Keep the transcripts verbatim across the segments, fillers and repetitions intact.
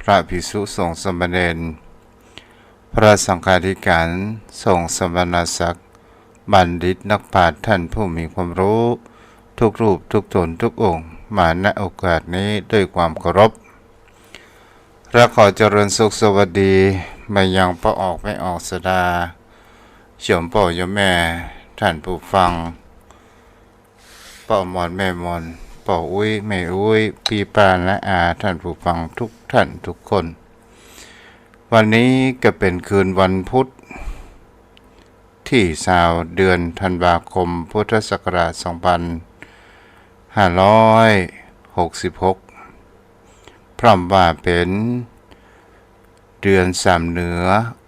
พระภิกษุสงฆ์สามเณร พระสังฆาธิการ สงฆ์สมณศักดิ์ บัณฑิตนักปราชญ์ ท่านผู้มีความรู้ ทุกรูปทุกตนทุกองค์ มา ณ โอกาสนี้ด้วยความเคารพ และขอเจริญสุขสวัสดี มายังป้อออกแม่ออกศรัทธา โยมป้อโยมแม่ ท่านผู้ฟัง ป้อมอนแม่มอน ป้ออุ๊ยแม่อุ๊ย ปี้ป้าน้าอา ท่านผู้ฟังทุกท่านทุกคน วันนี้ก็เป๋นคืนวันพุธตี้ซาว เดือนธันวาคม พุทธศักราชสองพันห้าร้อยหกสิบหก พร่ำว่าเป๋นเดือนสามเหนือ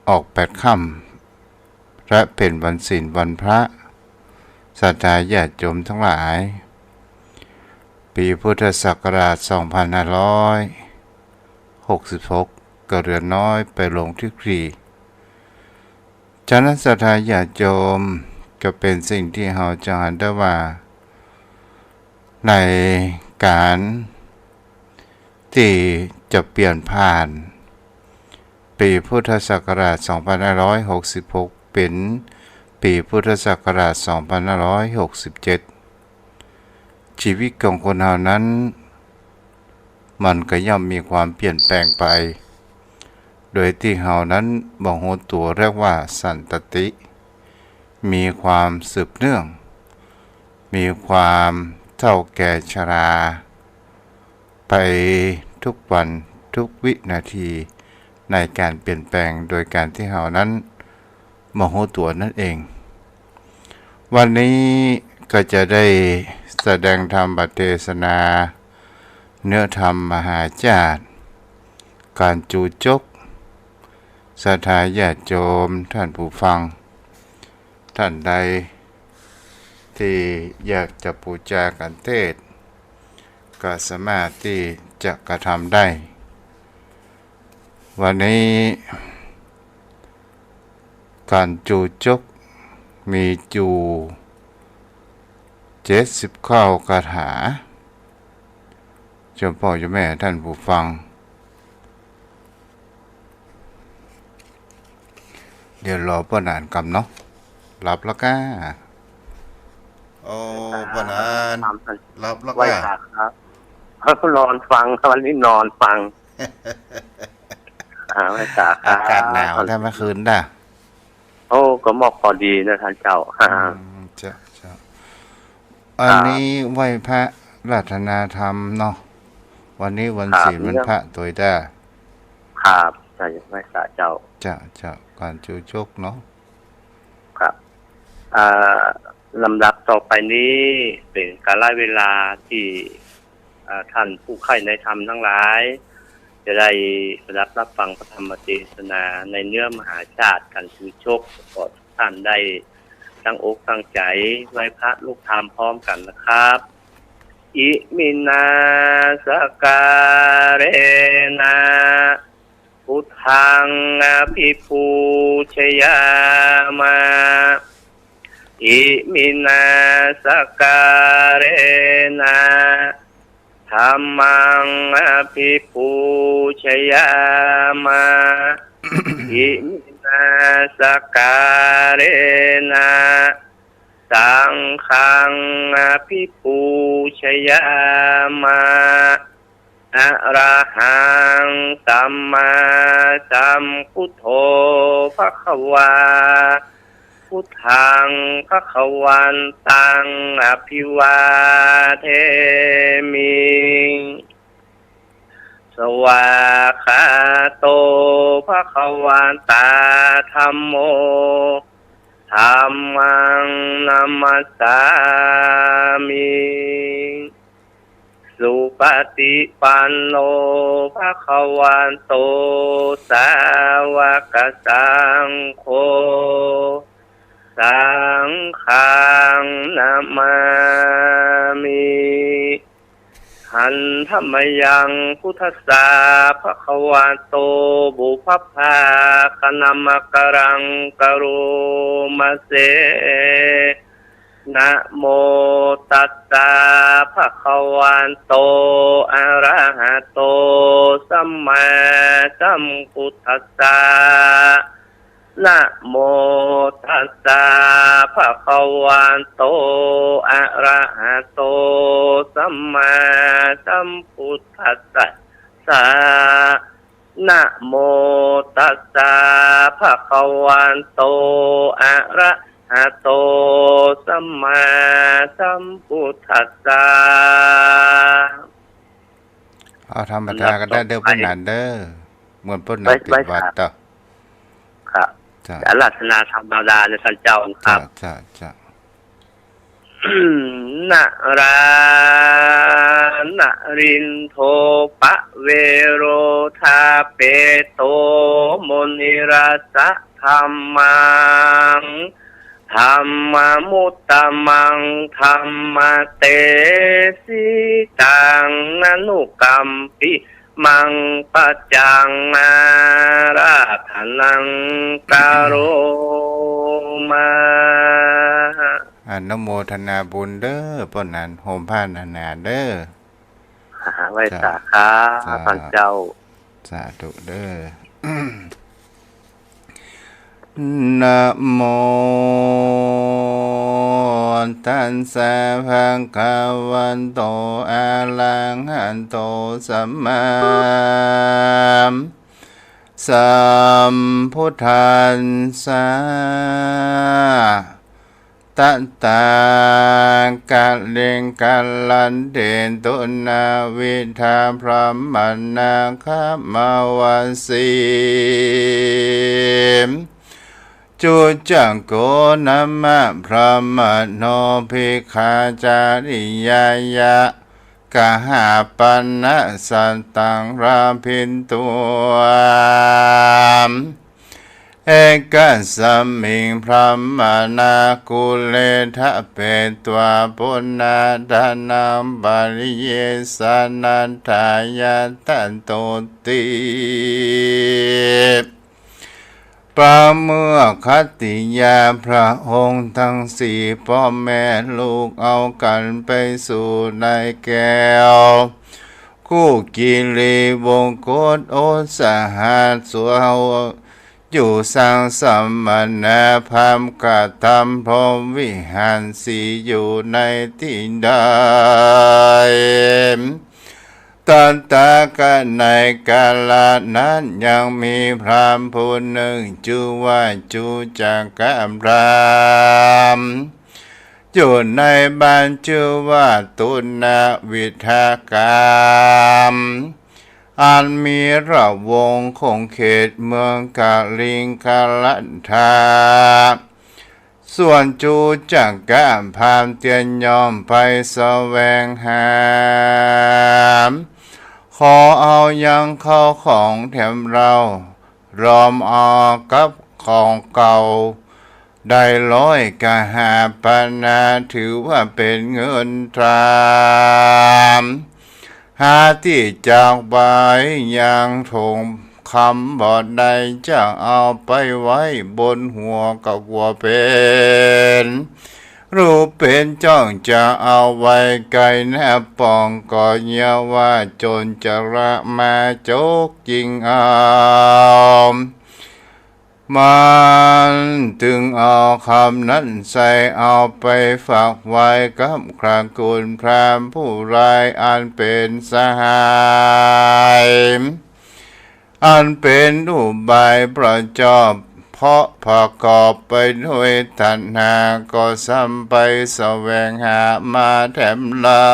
ออกแปดค่ำ และเป๋นวันศีลวันพระ ศรัทธาญาติโยมทั้งหลาย ปี๋พุทธศักราชสองพันห้าร้อยหกสิบหก ก็เหลือน้อยไปลงตี้ตี้ ฉะนั้นศรัทธาญาติโยม ก็เป๋นสิ่งตี้เฮาจะหันได้ว่า ในก๋านตี้จะเปลี่ยนผ่าน ปี๋พุทธศักราชสองพันห้าร้อยหกสิบหก เป๋นปี๋พุทธศักราชสองพันห้าร้อยหกสิบเจ็ด ชีวิตของคนเฮานั้น มันก็ย่อมมีความเปลี่ยนแปลงไป โดยตี้เฮานั้นบ่ฮู้ตั๋ว เรียกว่าสันตติ มีความสืบเนื่อง มีความเฒ่าแก่ชรา ไปทุกวันทุกวินาที ในก๋านเปลี่ยนแปลง โดยก๋านตี้เฮานั้นบ่ฮู้ตั๋วนั่นเอง วันนี้ก็จะได้แสดงธรรมเตสนา เนื้อธรรมมหาชาติ ก๋านจูจก ศรัทธาญาติโยมท่านผู้ฟัง ท่านใดตี้อยากจะปู๋จาก๋านเตสน์ ก็สามารถตี้จะกระทำได้ วันนี้ก๋านจูจกมีอยู่เจ็ดสิบเก้าคาถา โยมป้อโยมแม่ท่านผู้ฟัง เดี๋ยวรอป้อหนานกำเนาะ หลับแล้วก้า โอ้ ป้อหนาน หลับแล้วก้า ไหว้สาครับ นอนฟัง วันนี้นอนฟัง อ่า ไหว้สาครับ อากาศหนาวแท้เมื่อคืนน่ะ โอ้ ก็หมอกพอดีนะท่านเจ้า อืม เจ้า เจ้า ครับ อันนี้ไหว้พระอาราธนาธรรมเนาะ วันนี้วันศีลวันพระตวยเต๊อะ ครับ ใช่ ไหว้สาเจ้า เจ้า เจ้า ก๋านจูจกเนาะ ครับ อ่า ลำดับต่อไปนี้เป๋นกาลเวลาตี้ อ่า ท่านผู้ใคร่ในธรรมทั้งหลาย จะได้สดับรับฟังพระธรรมเตสนาในเนื้อมหาชาติก๋านจูจก ขอทุกท่านได้ตั้งอกตั้งใจ๋ไหว้พระลูกธรรมพร้อมกั๋นนะครับ Iminā sakkārena buddhaṃ abhipūjayāma. Iminā sakkārena dhammaṃ abhipūjayāma. Iminā sakkārena saṅghaṃ abhipūjayāma. Arahaṃ sammāsambuddho bhagavā. Buddhaṃ bhagavantaṃ abhivādemi. Svākkhāto bhagavatā dhammo. Dhammaṃ namassāmi. Supaṭipanno bhagavato sāvakasaṅgho. Saṅghaṃ namāmi. Handa mayaṃ buddhassa bhagavato pubbabhāganamakāraṃ karoma se. นะโมตัสสะ ภะคะวะโต อะระหะโต สัมมาสัมพุทธัสสะ นะโมตัสสะ ภะคะวะโต อะระหะโต สัมมาสัมพุทธัสสะ นะโมตัสสะ ภะคะวะโต อะระหะโต สัมมาสัมพุทธัสสะ เอาธรรมดาก็ได้เด้อ เปิ้นหนานเด้อ เหมือนเปิ้นหนาน ไว้ ปิดวัด ไว้ เต้า ครับ เจ้า อาราธนาธรรมดาในท่านเจ้าครับ เจ้า เจ้า เจ้า นะรา นรินโท ปะเวโร ธาเปโต มุนิราสะ ธัมมัง ธัมมามุตตะมัง ธัมมะเตสิตัง นะนุกัมปิมัง ปัจจัง อาราธนัง กะโรมะ อนุโมทนาบุญเด้อ เปิ้นหนาน โฮมผ้าหนาๆ เด้อ ไหว้สาครับ เจ้า ท่านเจ้า สาธุเด้อ นะโมตัสสะ ภะคะวะโต อะระหะโต สัมมาสัมพุทธัสสะ ตะถาคะเต กะรันเต ตุณวิทา พรหมะนาคะมะวะสี จุจักโก นะมะ พรหมะโน ภิกขาจาริยายะ กะหาปะนะสัตตัง ลาภินตุ เอกัสสะมิง พรหมะนาคุเล ทะเปตวา ปุณณะตานัง ปะริเยสะนะ ทายะทะโตติ ปะเมื่อขัตติยาพระองค์ทั้งสี่ ป้อแม่ลูกเอากั๋นไปสู่ในแก้ว คู่กิริวงคต โอสถสวน อยู่สังสมณพราหมณ์กระทำพรหมวิหารสี่ อยู่ในตี้ใด ตะถาคะ ในกาละนั้นยังมีพราหมณ์ผู้นึ่ง จื้อว่าจุจักกะพราหมณ์ อยู่ในบ้านจื้อว่าตุณวิทากาม อันมีระวงศ์ขงเขตเมืองกลิงครันธะ ส่วนจุจักกะพราหมณ์เตียนยอมไปแสวงหา ขอเอายังเข้าของแถมเล่า รวมเอากับของเก่า ได้ร้อยกหาปณะ ถือว่าเป๋นเงินตรา หาตี้จักไว้ยังถงคำบ่ได้ จักเอาไปไว้บนหัวก็กั๋วเป๋น รูปเป๋นจ้องจะเอาไว้ไกลหน้าป่อง ก็เยียะว่าโจรจะละมาจกจิงเอา มันตึงเอาคำนั้นใส่ เอาไปฝากไว้กับตระกูลพราหมณ์ผู้ใด อันเป๋นสหาย อันเป๋นอุบายประจอบ เพราะประกอบไปด้วยตัณหา ก็สำไปแสวงหามาแถมเล่า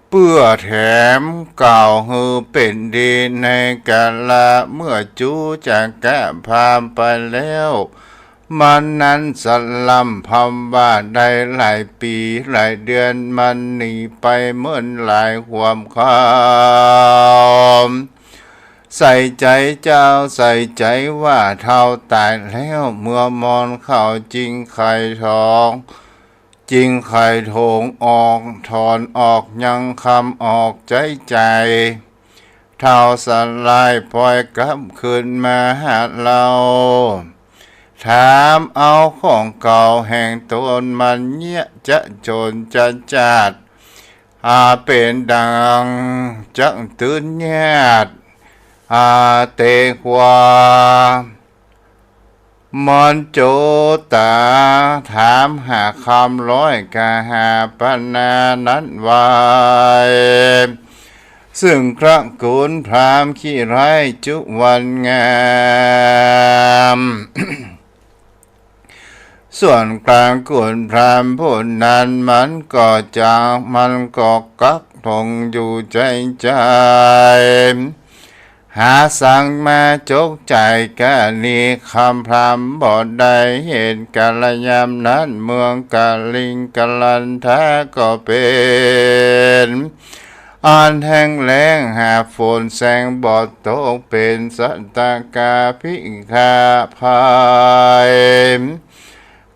เปื้อแถมกล่าวหื้อเป๋นดี ในกาละเมื่อจุจักกะพราหมณ์ไปแล้ว มันนั้นสลัมพำว่าได้หลายปี๋หลายเดือน มันหนีไปเมินหลายหวมคาว ใส่ใจ๋เจ้าใส่ใจ๋ว่าเฒ่าต๋ายแล้ว เมื่อมอนเข้าจิงไขถอง จิงไขถงออก ถอนออกยังคำออกใจ๊ใจ๋ เฒ่าสลายปล่อยกลับคืนมาหาเฮา ถามเอาของเก่าแห่งต๋นมันเยียะ จะจ๋นจะจาด อา เป๋นดังจักตื่นเยียด อา เตกว่า มอนโจต๋า ถามหาคำร้อยกาหาปนานั้นไว้ ซึ่งพระกุณพราหมณ์ขี้ร้ายจุวันงาม ส่วนพระกุณพราหมณ์ผู้นั้นมันก็จัก มันก็กักต๋นอยู่ใจ๋ใจ๋ หาสังมาจกใจ๋กานีคำพราหมณ์บ่ได้ เหตุก๋าละยามนั้นเมืองกาลิงกะลันทาก็เป๋นอันแห้งแล้ง หาฝนแสงบ่ตก เป๋นสัตตกาพิกาภัย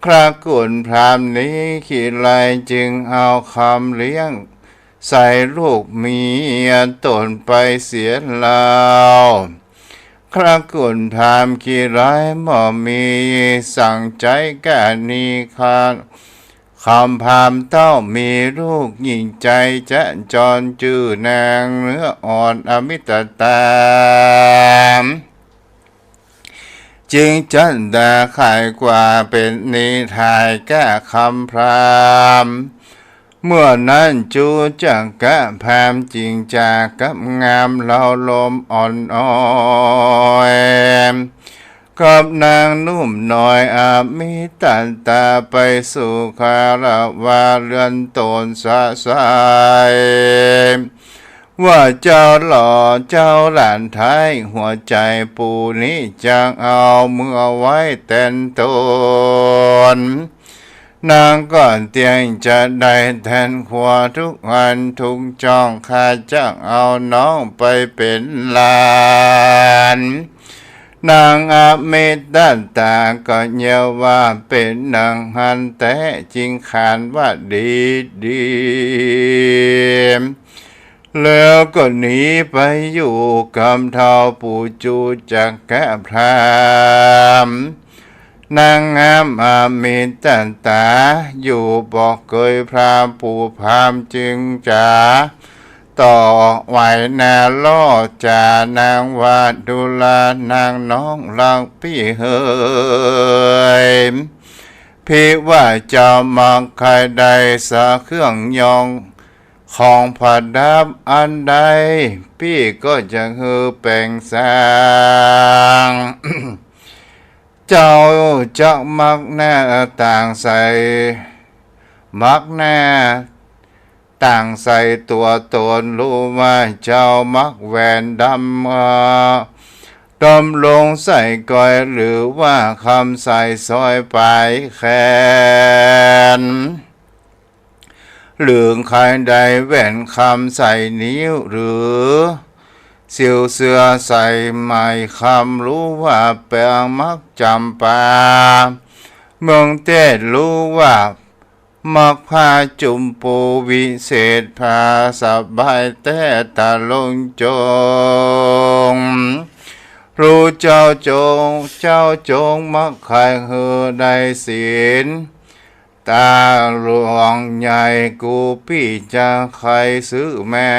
พระกุณพราหมณ์นี้ขี้ร้ายจึงเอาคำเลี้ยง ใส่ลูกเมียต๋นไปเสียแล้ว พระกุณพราหมณ์ขี้ร้ายบ่มีสังใจ๋กานี คำพราหมณ์เต้ามีลูกญิงใจ๋จะจรจื้อนางเนื้ออ่อนอมิตตา จึงจันดาขายกว่าเป๋นนิทายก้าคำพราหมณ์ เมื่อนั้นจุจักกะพราหมณ์จึงจ๋ากับงามเลาลมอ่อนอ้อย กับนางหนุ่มน้อยอมิตตาไปสู่คารวาเรือนต๋นสะใส ว่าเจ้าหล่อเจ้าหลานไท้ หัวใจ๋ปู่นี้จักเอาเมือไว้แตนต๋น นางก็เตียงจะได้แตนครัวทุกอันทุกจ้อง ข้าจักเอาน้องไปเป๋นหลาน นางอมิตตาก็เยียะว่าเป๋นดังหั้นแต๊ จึงขานว่าดีดี แล้วก็หนีไปอยู่กับเฒ่าปู่จุจักกะพราหมณ์ นางงามอมิตตาอยู่บ่เกยพราหมณ์ ปู่พราหมณ์จึงจ๋าต่อไหว้นาล่อจ๋านางว่า ดูรา นางน้องฮักปี้เหย พี่ว่าเจ้ามักใค่ได้สะเครื่องยองของประดับอันใด ปี้ก็จะหื้อแป๋งสร้าง เจ้าจักมักหน้าต่างใส่ มักหน้าต่างใส่ตั๋วต๋น หรือว่าเจ้ามักแหวนดำ เอ่อ ดำลงใส่ก้อย หรือว่าคำใส่สร้อยปลายแขน หรือใค่ได้แหวนคำใส่นิ้ว หรือสิวเสื้อใส่ไหมคำ หรือว่าแป๋งมักจ๋ำปา เมืองเต๊ด หรือว่ามักผ้าจุ่มปูวิเศษ ผ้าสบายแต๊ตะลงจง หรือเจ้าจง เจ้าจงมักใค่หื้อได้ศีล ต๋าหลวงใหญ่กู ปี้จะใค่ซื้อแม่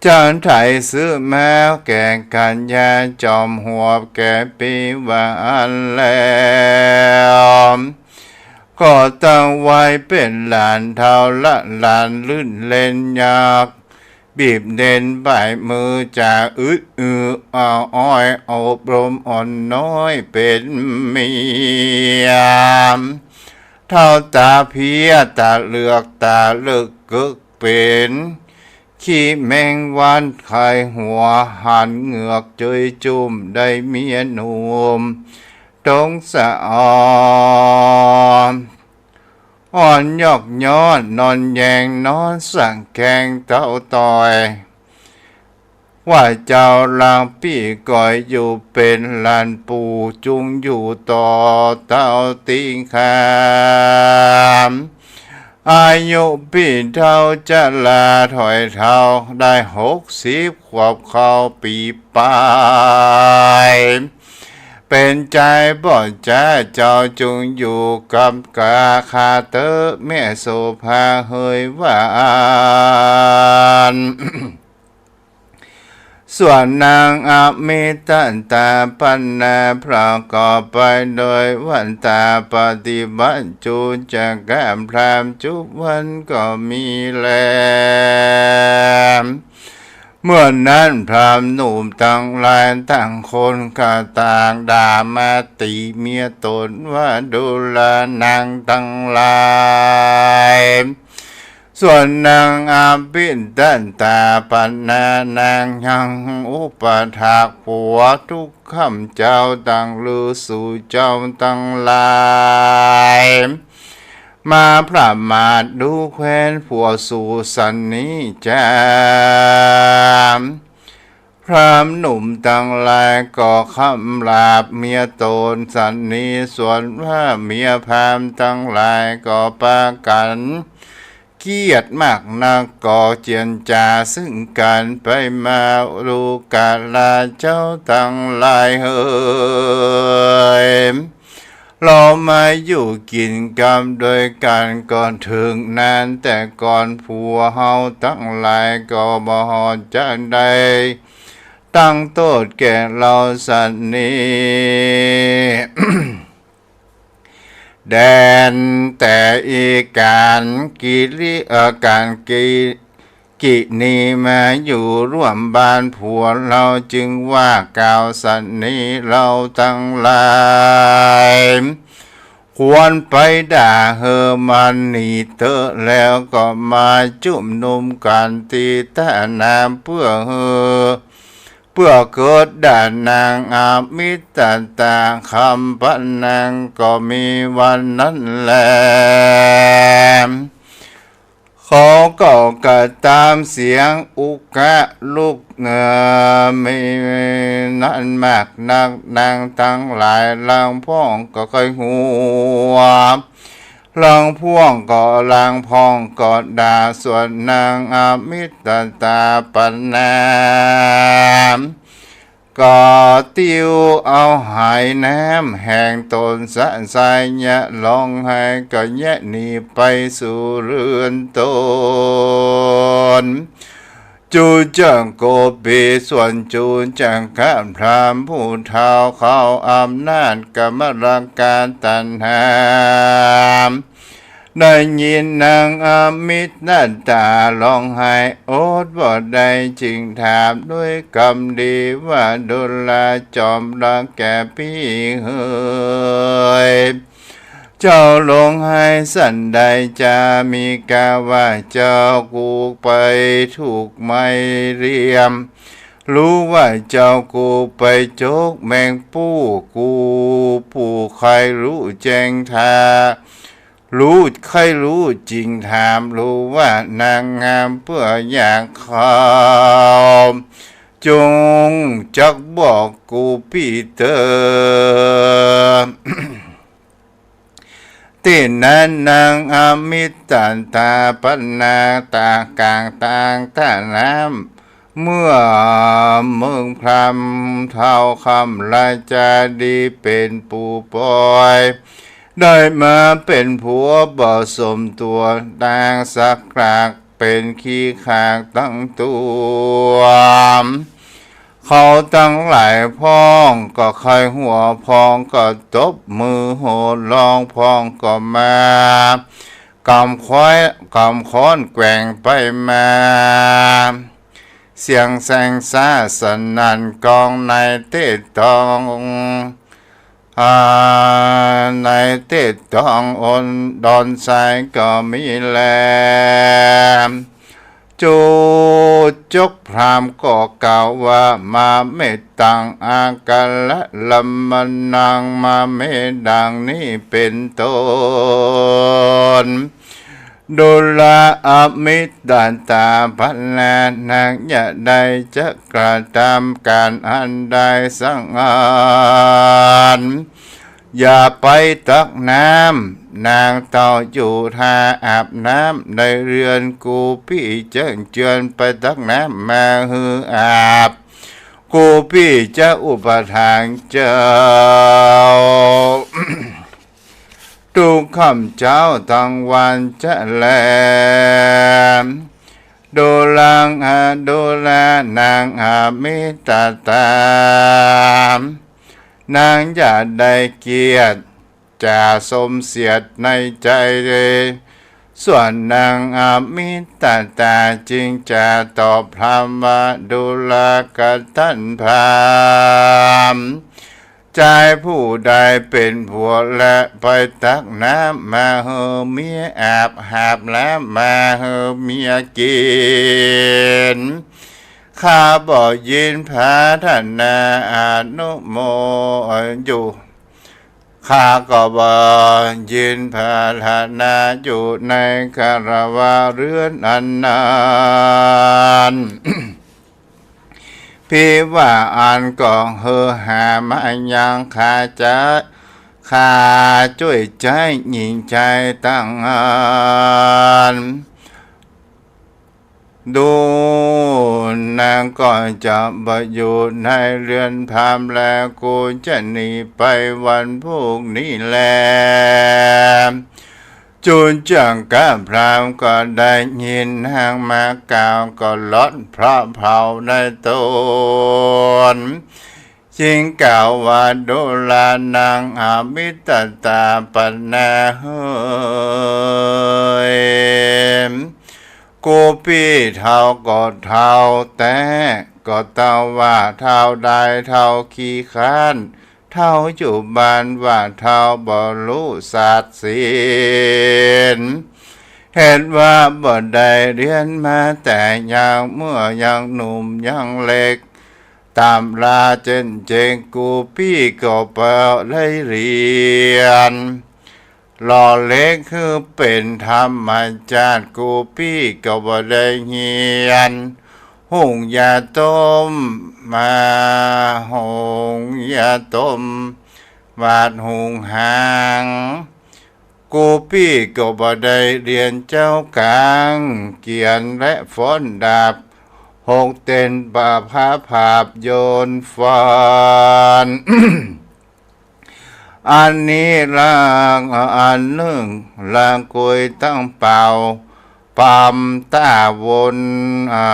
จะใค่ซื้อแม่แก่กัญญาจ๋อมหวบแก่ปี้ว่าอั้นแล้ว ก็ตั้งไว้เป๋นหลานเฒ่าละหลานลื่นเล่น อยากบีบเน้นบ่ายมือจ๋า อึดอืออ้ออ้อยอบรมอ่อนน้อยเป๋นเมีย เฒ่าต๋าเพี้ยต๋าเหลือกต๋าเลิกเกิกเป๋น ขี้แมงวันไข่หัวหันเหงือกเจยจุ่มได้เมียหนุ่ม ตรงสะออน อ่อนยอกย้อนนอนแยงนอนสังแกงเต้าต่อย ว่าเจ้ารักปี้ก่อยอยู่เป๋นหลานปู่จุงอยู่ต่อเต้าติงคาม อายุปี้เฒ่าจะลาถอยเฒ่าได้หกสิบขวบเข้าปี๋ปลาย เป๋นใจ๋บ่จ๊า เจ้าจงอยู่กับกาข้าเต๊อะ แม่โสภาเหยว่าอั้น ส่วนนางอมิตตาปัณณาประกอบไปโดยวัตตาปฏิบัติ จูจะกะพราหมณ์จุวันก็มีแล เมื่อนั้นพราหมณ์หนุ่มตังหลายต่างคนก็ต่างด่ามาติเมียตนว่า ดูราหนังตังหลาย ส่วนนางอมิตตาปัณณานางยังอุปถากผัวทุกค่ำเจ๊า ตังฤๅสูเจ้าตังหลาย มาประมาทดูแควนผัวสูสันนี้จา พราหมณ์หนุ่มตังหลายก็คำหลาบเมียตนสันนี้ ส่วนว่าเมียพราหมณ์ตังหลายก็ปากั๋นเกลียดมากนัก ก็เจียรจ๋าซึ่งกั๋นไปมา ดูกราเจ้าตังหลายเหย เฮามาอยู่กิ๋นกำโดยกั๋นก็เถิงนานแต่ก่อน ผัวเฮาตังหลายก็บ่ฮอดจาใด ตั้งโต้ษแก่เฮาสันนี้ แด่นแต่อีก๋านกิริ เอ่อ ก๋านกิ กินีมาอยู่ร่วมบ้านผัวเฮา จึงว่ากล่าวสันนี้ เฮาตังหลายควรไปด่าหื้อมันหนีเต๊อะ แล้วก็มาจุมนุมกั๋นตี้ต้าน้ำ เปื้อหื้อ เปื้อเกิดด่านางอมิตตา คำปัณณาก็มีวันนั้นแล เขาก็กระตามเสียงอุกะลุกเนือมีนั้นมากนัก นางตังหลายลางพ่องก็ใค่หัว ลางพ่องก็ ลางพ่องก็ด่า ส่วนนางอมิตตาปัณณา ก็ติ้วเอาหายน้ำแห่งตนสะสายเยียะฮ้องไห้ ก็เยียะหนีไปสู่เฮือนตน จูจักโกปี ส่วนจูจักกะพราหมณ์ผู้เฒ่าเข้าอำนาจกามราคะตัณหา ได้ยินนางอมิตตาฮ้องไห้อดบ่ได้ จึงถามด้วยกำดีว่า ดูราจอมฮักแก่ปี้เหย เจ้าฮ้องไห้สันใดจา มีกาว่าเจ้ากูไปถูกไม้เหลี่ยม หรือว่าเจ้ากูไปจกแมงปู้ กูผู้ใค่ฮู้แจ้งถ้า ฮู้ ใค่ฮู้ จึงถาม หรือว่านางงามเปื้ออยากเข้า จงจักบอกกูปี้เต๊อะ ตี้นั้นนางอมิตตาปัณณาตากก๋างตางต้าน้ำ เมื่อเมืองพราหมณ์เฒ่าคำราชาดีเป๋นผู้ปล่อย ได้มาเป๋นผัวบ่สมตั๋ว นางสักขากเป๋นขี้ขากตังตั๋ว เขาตังหลายพ่องก็ใค่หัว พ่องก็ตบมือโห่ฮ้อง พ่องก็มา กำค้อย กำค้อนแกว่งไปมา เสียงแซงซ่าสนั่นกองในเต๊ตอง อ่า ในเต๊ตองอนดอนทรายก็มีแล จูจักพราหมณ์ก็กล่าวว่า มาเมตตังอาการะละมะนัง มาเม ดังนี้เป๋นต้น ดูราอมิตตาปัณณา นางจะได้จะกระตำก๋านอันใดสักอัน อย่าไปตักน้ำ นางเต้าอยู่ท่าอาบน้ำในเฮือนกูปี้ เจิ่งเจือนไปตักน้ำมาหื้ออาบ กูปี้จะอุปถากเจ้า ทุกค่ำเจ๊าตังวันจะแล ดูลางอา ดูแลนางอมิตตา นางจะได้เกียรติ จะสมเสียรติในใจ๋ ส่วนนางอมิตตาจึงจะตอบถามว่า ดูราก่อนต้านพราหมณ์ จายผู้ใดเป๋นผัวแล ไปตักน้ำมาหื้อเมียอาบ หาบน้ำมาหื้อเมียกิ๋น ข้าบ่ยินพรรณนาอนุโม อยู่ ข้าก็บ่ยินพรรณนาอยู่ในคารวะเฮือนอันนั้น ภิว่าอั้นก็หื้อหามายังข้าจะ ข้าจ้วยใจ๊หญิงใจ๋ตังอั้น ดูนางก็จะบ่อยู่ในเฮือนพราหมณ์แล กูจะหนีไปวันพรุ่งนี้แล จุลจักกะพราหมณ์ก็ได้ยินนางมากล่าวก็ร้อนเพราะเผาในตน จึงกล่าวว่า ดูรานางอมิตตาปันนาเหย กูปี้เฒ่าก็เฒ่าแต๊ ก็เต้าว่าเฒ่าได้ เฒ่าขี้คร้าน เฒ่าอยู่บ้าน ว่าเฒ่าบ่ฮู้สัตย์ศีล เหตุว่าบ่ได้เฮียนมาแต่ยัง เมื่อยังหนุ่มยังเล็ก ต๋ำราเจ๋นเจ๋ง กูปี้ก็บ่ได้เฮียน หล่อเล็กคือเป๋นธรรมจาติ กูปี้ก็บ่ได้เฮียน หุงยาต้ม มาหุงยาต้ม หวาดหุงหาง กูปี้ก็บ่ได้เฮียนเจ้ากาง เขียนและฟ้อนดาบ หกเต้นประพาผาบโยนฟ้อน อันนี้ละอันนึ่ง ละกุยตั้งเป่า ปำต้าวน อ่า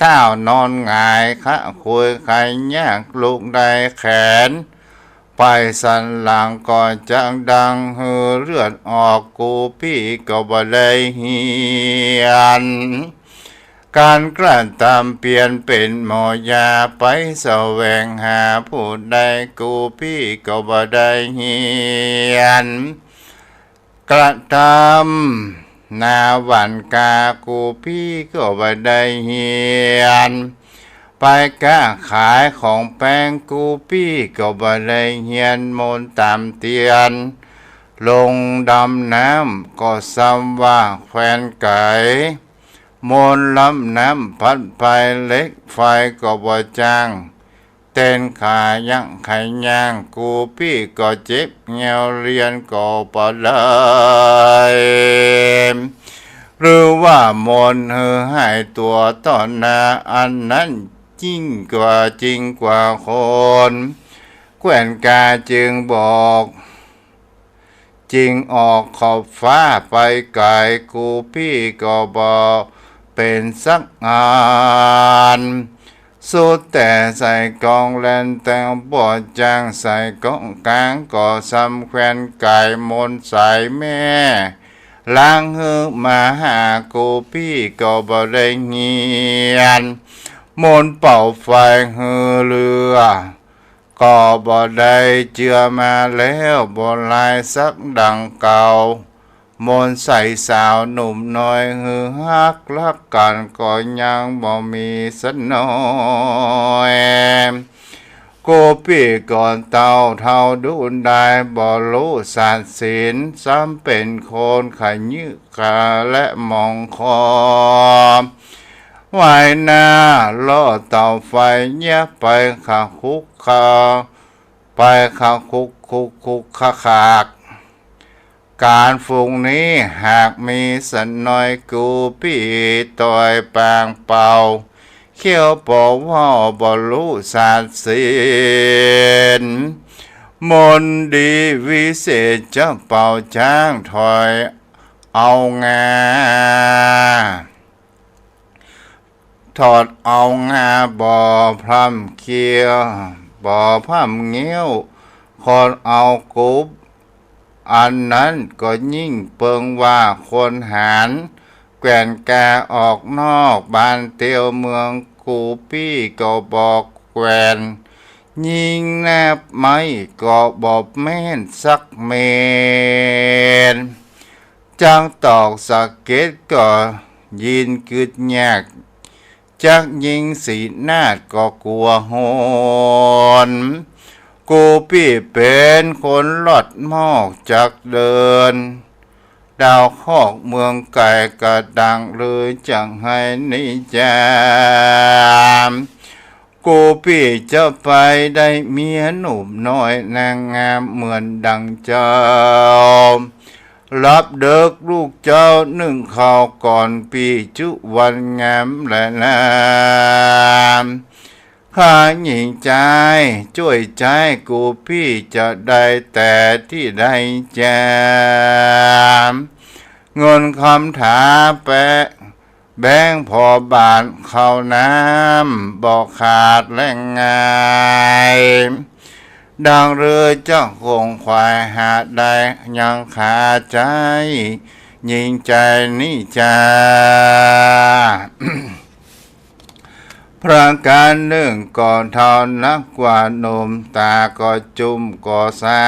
ต้าวนอนหงาย คะคุยไขยาก ลุกได้แขน ไปสันหลังก็จักดัง หื้อเลือดออก กูปี้ก็บ่ได้เฮียน ก๋านกระตำเปียรเป๋นหมอยา ไปแสวงหาผู้ใด กูปี้ก็บ่ได้เฮียน กระตำนาหว่านกา กูปี้ก็บ่ได้เฮียน ไปก๊าขายของแป้ง กูปี้ก็บ่ได้เฮียน มนต์ต๋ำเตียน ลงดำน้ำก็ซ้ำว่าแควนไก๋ มนต์ลำน้ำพัดไป เหล็กไฟก็บ่จ้าง เต้นขายักไขย่าง กูปี้ก็เจ็บเหี่ยว เฮียนก็บ่ได้ หรือว่ามนต์หื้อหายตั๋วต่อหน้า อันนั้นยิ่งกว่า จริงกว่าคน แควนกาจึงบอก จึงออกขอบฟ้าไปไก๋ กูปี้ก็บ่เป๋นสักอัน สุดแต่ใส่กองแล่น แต่บ่จ้าง ใส่กองกางก็ซ้ำแควนไก๋ มนต์สายแม่ ลางหื้อมาหา กูปี้ก็บ่ได้เฮียน มนต์เป่าไฟหื้อเฮือ ก็บ่ได้เจือมาแล้ว บ่ลายสักดังเก่า มนต์ใส่สาวหนุ่มน้อย หื้อฮักฮักกั๋นก็ยังบ่มีสักหน้อย กูปี้ก็เต้าเฒ่าดูได้ บ่ฮู้สัตย์ศีล ซ้ำเป๋นคนขยื้อขาและมองคอ วายหน้าล่อเตาไฟ เยียะไปขะคุกขะ ไปขะคุกคุกคุกขะขาก ก๋านฝูงนี้หากมีสักหน้อย กูปี้ต่อยปางเป่า เขี้ยวบ่เว้าบ่ฮู้สาดสิน มนต์ดีวิเศษเจ้าเป่าจ๊าง ถอดเอางา ถอดเอางาบ่พร่ำเคี้ยว บ่พร่ำเงี้ยว ขอดเอากุบ อันนั้นก็ยิ่งเปิงว่าคนหาญ แกว่นกาออกนอกบ้านเตียวเมือง กูปี้ก็บ่แกว่น ยิงนับไม้ก็บ่แม่นสักเม็ด จักตอกสะเก็ดก็ยินกึดยาก จักยิงสีนาดก็กั๋วหน กูปี้เป๋นคนลอดมอกจักเดิน ดาวคอกเมืองไก๋กระดังเลย จักหื้อนิจา กูปี้จะไปได้เมียหนุ่มน้อยนางงามเหมือนดังเจ้า ลับเดิกลูกเจ้านึ่งข้าวก่อนปี้จุวันงามแลนา ข้าหญิงจายจ้วยจาย กูปี้จะได้แต่ตี้ใดจา เงินคำถาแปะ แบงก์ผ่อบาทข้าวน้ำบ่ขาดแลงงาย ดังเรือเจ้าคงขวายหาได้ยังขาใจ๊ หญิงจายนี้จา ประก๋านนึ่งก็เฒ่านักกว่าหนุ่ม ต๋าก็จุ่มก็สา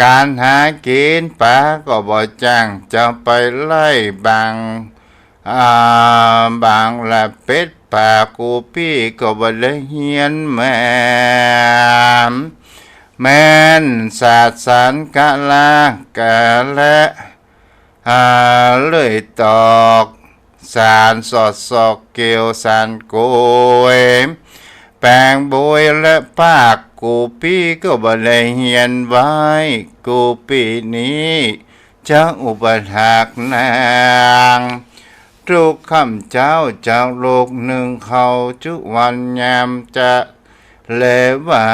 ก๋านหากิ๋นป๋าก็บ่จ้าง จะไปไล่บาง อ่า บางละเป็ดป่า กูปี้ก็บ่ได้เฮียนมา แม่นสาดสารกะลา กะและ อ่า เลื่อยตอก สารสอดซอกเกลียวสารโกย แป๋งโบยและปาก กูปี้ก็บ่ได้เฮียนไว้ กูปี้นี้ จะอุปถากนาง ทุกค่ำเจ๊าเจ้าลูกนึ่งข้าวจุวันยามจะแลวั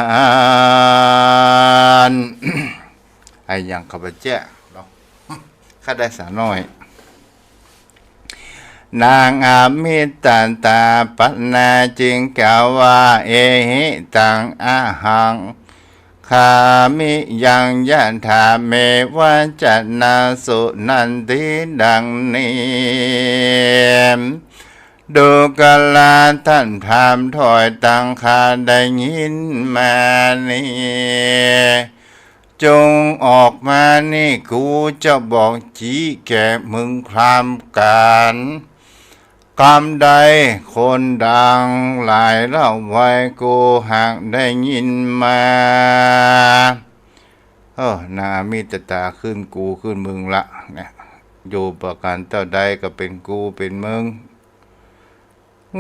น อะหยังข้าพเจ้าเนาะ ข้าได้สาน้อย นางอมิตตาปันนาจึงกล่าวว่า เอหิตังอะหัง ขะมิยังยะถาเมวะจะนาสุนันทิ ดังนี้ ดูกราท่านพราหมณ์ถ้อยตังข้าได้ยินมานี้ จงออกมานี่ กูจะบอกจี๊แก่มึงพราหมณ์กั๋น กำใดคนดังหลายเล่าไว้ กูหากได้ยินมา เออ นางอมิตตาขึ้นกูขึ้นมึงละเนี่ย อยู่ประก๋านเต้าใดก็เป๋นกูเป๋นมึง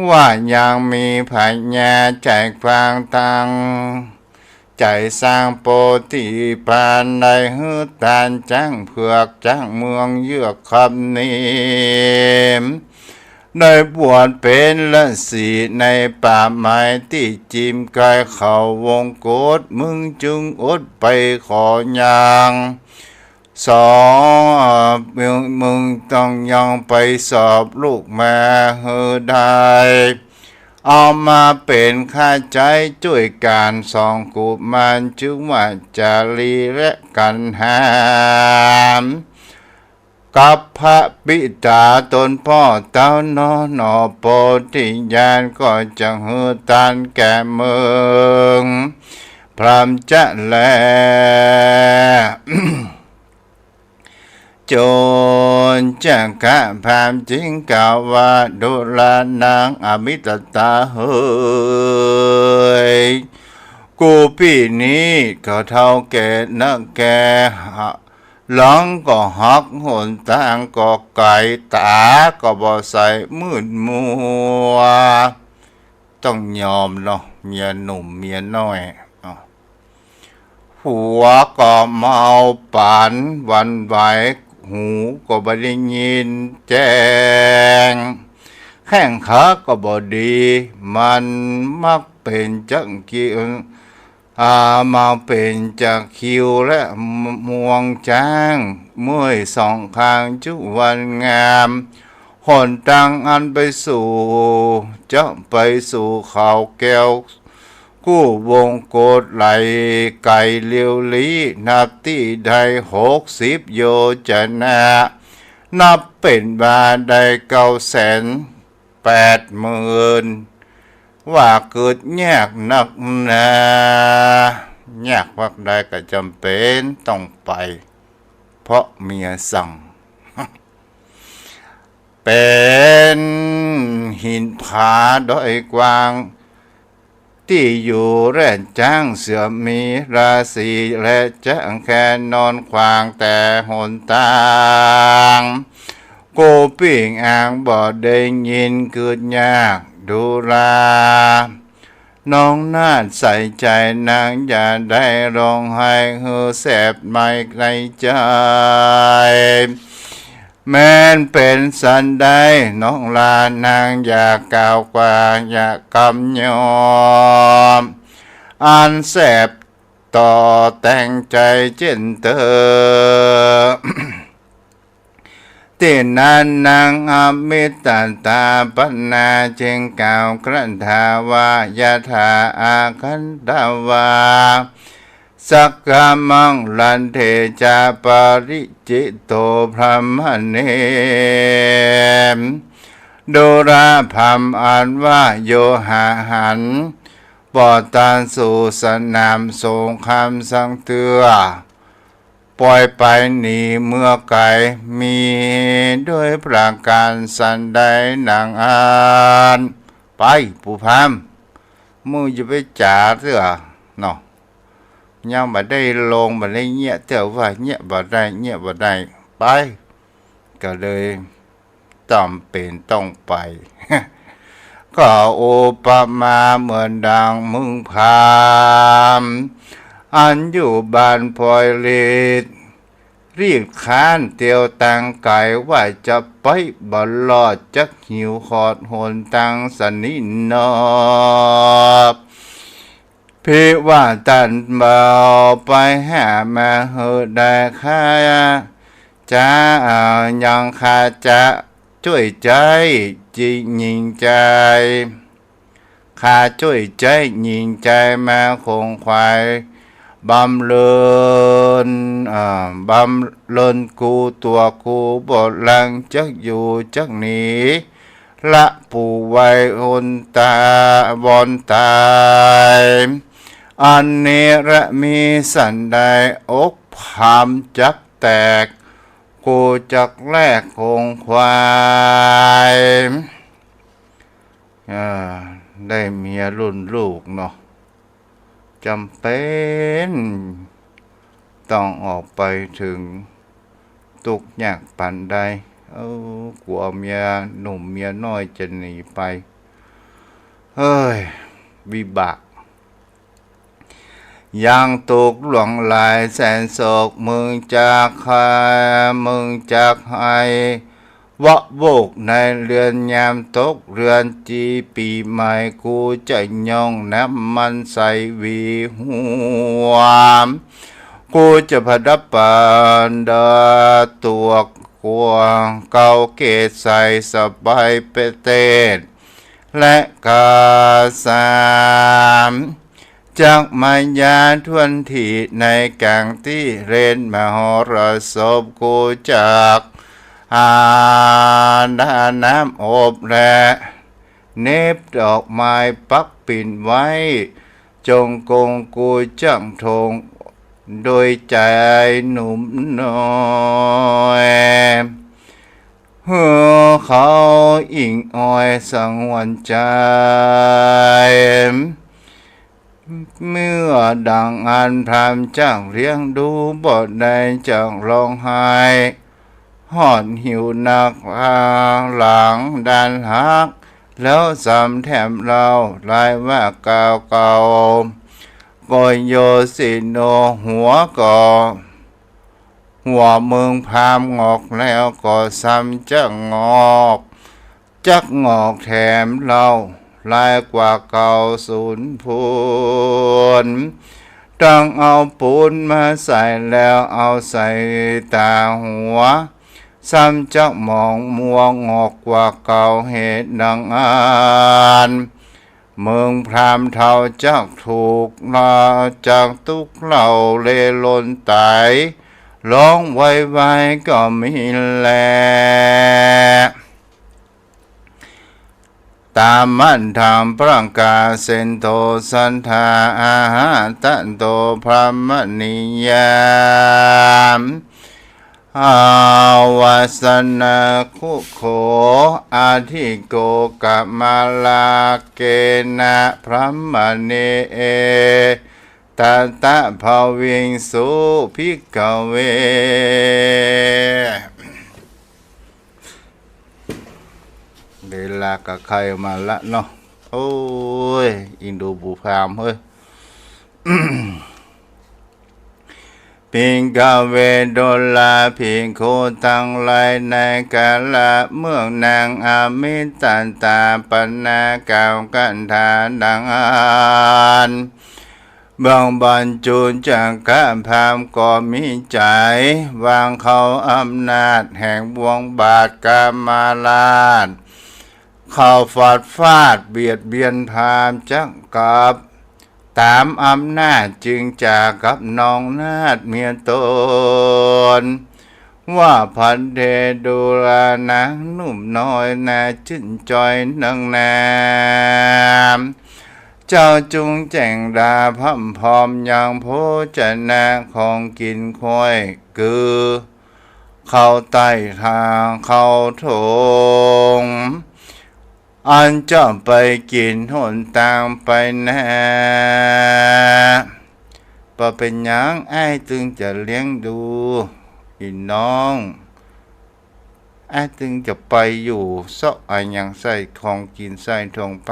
ว่ายังมีพญาใจ๋กว้างตัง ใจ๋สร้างโปธิปาน ได้หื้อตานจ๊างเผือกจ๊างเมืองเยือกคับนี้ ได้บวชเป๋นฤๅษีในป่าไม้ตี้จิมใก้เขาวงกต มึงจึงอดไปขอยัง สอบ มึง มึงต้องย่องไปสอบลูกมาหื้อได้ เอามาเป๋นข้าใจ๊จ้วยก๋านสองกุมาร จื้อว่าจารีและกัณหา กับพระปิตาตนป้อเต้าน้อ หน่อโปธิญาณ ก็จะหื้อตานแก่มึง พราหมณ์จะแล จุลจักกะพราหมณ์จึงกล่าวว่า ดูรา นางอมิตตาเหย กูปี้นี้ก็เฒ่าแก่นักแก่ หลังก็หัก หนตางก็ไก๋ ต๋าก็บ่ใส มืดมัว ต้องยอมเนาะ เมียหนุ่มเมียน้อยเนาะ หัวก็เมาป๋านหวั่นไหว หูก็บ่ได้ยินแจ้ง แข้งขาก็บ่ดี มันมักเป๋นจักคิว อ่า มาเป๋นจักคิวและงวงจ๊าง เมื่อยสองข้างจุวันงาม หนตางอันไปสู่ จะไปสู่เขาแก้ว กู้วงกฏไหลไก๋เลียวลี้ นับตี้ได้หกสิบโยจนะ นับเป๋นว่าได้เก้าแสนแปดหมื่น ว่าเกิดยากนักหนา ยากปานใดก็จ๋ำเป๋นต้องไป เพราะเมียสั่ง เป๋นหินผาดอยกว้าง ตี้อยู่แร่จ๊างเสือมีราศี และจ๊างแค่นอนขวางแต่หนตาง กู้ปิ้งอ่างบ่ได้ยิน เกิดยากดูรา น้องนาฏใส่ใจ๋นาง อย่าได้ร้องไห้หื้อแสบไหม้ในใจ๋ แม้นเป๋นสันใดน้องหล้านนาง อย่ากล่าวกว้าง อย่ากำยอม อันแสบต่อแตงใจ๋เจ้นเต๊อะ ตี้นั้นนางอมิตตาปนาจึงกล่าวคาถาว่า ยะถาอาคันทวา สังคมัง ลันเทจะ ปริจิตโต พรหมเณ ดูราพรรมอันว่าโยหะหัน บ่ตันสู่สนามสงครามสักเตื้อ ปล่อยไปหนีเมืองไก๋ มีด้วยประก๋านสันใดนั้น ไป ปู่พราหมณ์ มึงจะไปจ๋าเตื้อเนาะ ยังบ่ได้ลง บ่ได้เยียะเตื้อว่า เยียะบ่ได้ เยียะบ่ได้ ไป ก็เลยจ๋ำเป๋นต้องไป ก็อุปมาเหมือนดังมึงพราหมณ์ อันอยู่บ้านพลอยฤทธิ์ รีบคร้านเตียวตางไก๋ ว่าจะไปบ่รอดจักหิวขอดหนตางสนิทนอบ ภิวาตันเบา ไปหามาหื้อได้ข้า จะเอายังข้าจะจ้วยใจ๊จิตหยิ่งใจ๋ ข้าจ้วยใจ๊หยิ่งใจ๋มาขงขวาย บำเริญ อ่า บำเริญกู้ตั๋วกู้บ่ลังจักอยู่จักหนี ละปู่ไว้หนตา บ่อนต๋าย อันเนรมิตสันใด อกพราหมณ์จักแตก กูจักแลกขงขวาย อ่า ได้เมียรุ่นลูกเนาะ จ๋ำเป๋นต้องออกไปเถิง ตุ๊กยากปานใด เออ กั๋วเมียหนุ่มเมียน้อยจะหนีไป เฮ้ย วิบาก ยังตุ๊กข์หลวงหลายแสนโศก มึงจักใค่ มึงจักใค่ วะโวกในเรือนยามตกเรือนจีปี๋ใหม่ กูจะย่องน้ำมันใสหวีหัว กูจะประดับประดาตั๋วกั๋ว เกล้าเกศใสสบายประเตศ และกาสาม จักมายาถ้วนถี่ในก๋างตี้เรนมหรสพ กูจักหาน้ำอบและเน็บดอกไม้ปักปิ่นไว้ จงกง กูจักทรงโดยใจ๋หนุ่มน้อย หื้อเขาอิ่งอ้อยสงวนใจ๋ เมื่อดังอั้นพราหมณ์จักเลี้ยงดูบ่ได้ จักฮ้องไห้ ฮ้อนหิวนัก หลังด้านฮัก แล้วสำแถมเล่า ลายว่ากล่าวเก่า ก็โยสิโน หัวก็ หัวมึงพราหมณ์งอกแล้วก็สำจักงอก จักงอกแถมเล่า หลายกว่าเก่าสูนพูน ต้องเอาปูนมาใส่แล้วเอาใส่ต๋าหัว ซ้ำจักหมองมัวงอกกว่าเก่า เหตุดังอั้น เมืองพราหมณ์เฒ่าจักถูกข์ จักตุ๊กข์เล่าเล่นล้นต๋าย ฮ้องไวไวก็มีแล ตามัฏฐัง ประกาศเสนโท สัตถา อาหาตะโต พราหมณียา อาวาสนาคุโข อธิโกกะมาลาเกนะ พราหมณี เอตะทะภวิงสุ ภิกขเว เวลาก็ใค่มาละเนาะ โอ้ย อินดูปู่พราหมณ์เฮ้ย ภิกขเว ดูราภิกขุตังหลาย ในกาละเมื่อนางอมิตตาปนากล่าวคาถาดังอั้น เมืองบรรจุจักกะพราหมณ์ก็มีใจ๋ วางเขาอำนาจแห่งวงบาทกามาราช เขาฝาดฟาดเบียดเบียนพราหมณ์จักกับ ต๋ามอำนาจจึงจ๋ากับน้องนาฏเมียตน ว่า ภัทเท ดูรา นางหนุ่มน้อยน่าจื้นจอยนักหนา เจ้าจุ่งแจ้งดาพร่ำพร้อมยังโภชนะของกิ๋นค่อย คือ เข้าใต้ทางเข้าถง อันจะไปกิ๋นหนตางไปนา บ่เป๋นหยัง อ้ายตึงจะเลี้ยงดู อี่น้อง อ้ายตึงจะไปอยู่ เซาะอะหยังใส่ของกิ๋นใส่ถงไป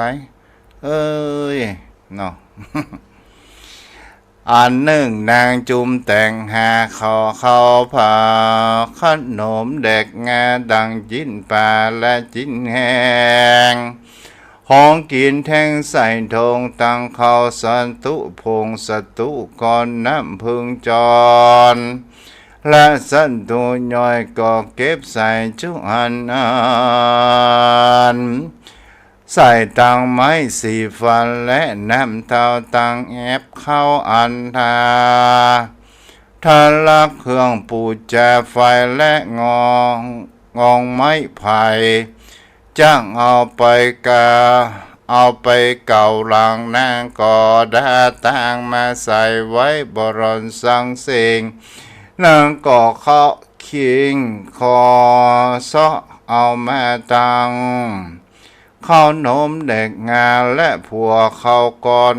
เอ้ย เนาะ อันนึ่งนางจุ่มแต่งหาข้าว ข้าวเป๋า ขนมแดกงา ดังจิ๊นป๋าและจิ๊นแห้ง ของกิ๋นแท่งใส่ถง ตังข้าวสาตุผง สาตุกร น้ำผึ้งจร และสาตุย่อยก็เก็บใส่จุอันอัน ใส่ตังไม้สีฟันและน้ำเต้า ตังแอบข้าวอันทา ทารักเครื่องปู๋จา ไฟและงอง งองไม้ไผ่ จักเอาไปกา เอาไปเก่าหลังนางก็ดาตางมาใส่ไว้บ่หล่อนสังสิ่ง นางก็เคาะคิงคอเซาะเอามาตัง ข้าวนมแดกงาและผัวข้าวก้อน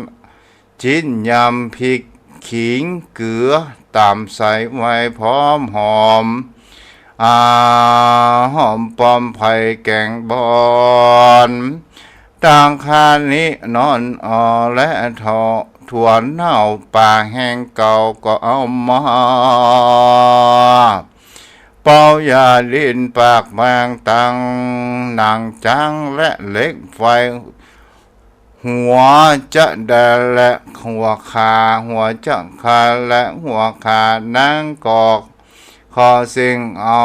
จิ๊นยำพริกขิงเกลือ ต๋ำใส่ไว้พร้อมหอม อ่า หอมป้อมไผ่แกงบอน ตังข้านินอนอ่อและถอ ถั่วเน่าป่าแห้งเก่าก็เอามา เป่ายาลิ้นปากแมง ตังหนังจ๊างและเหล็กไฟ หัวจะดาและหัวขา หัวจะคาและหัวขานางก็ขอสิ่งเอา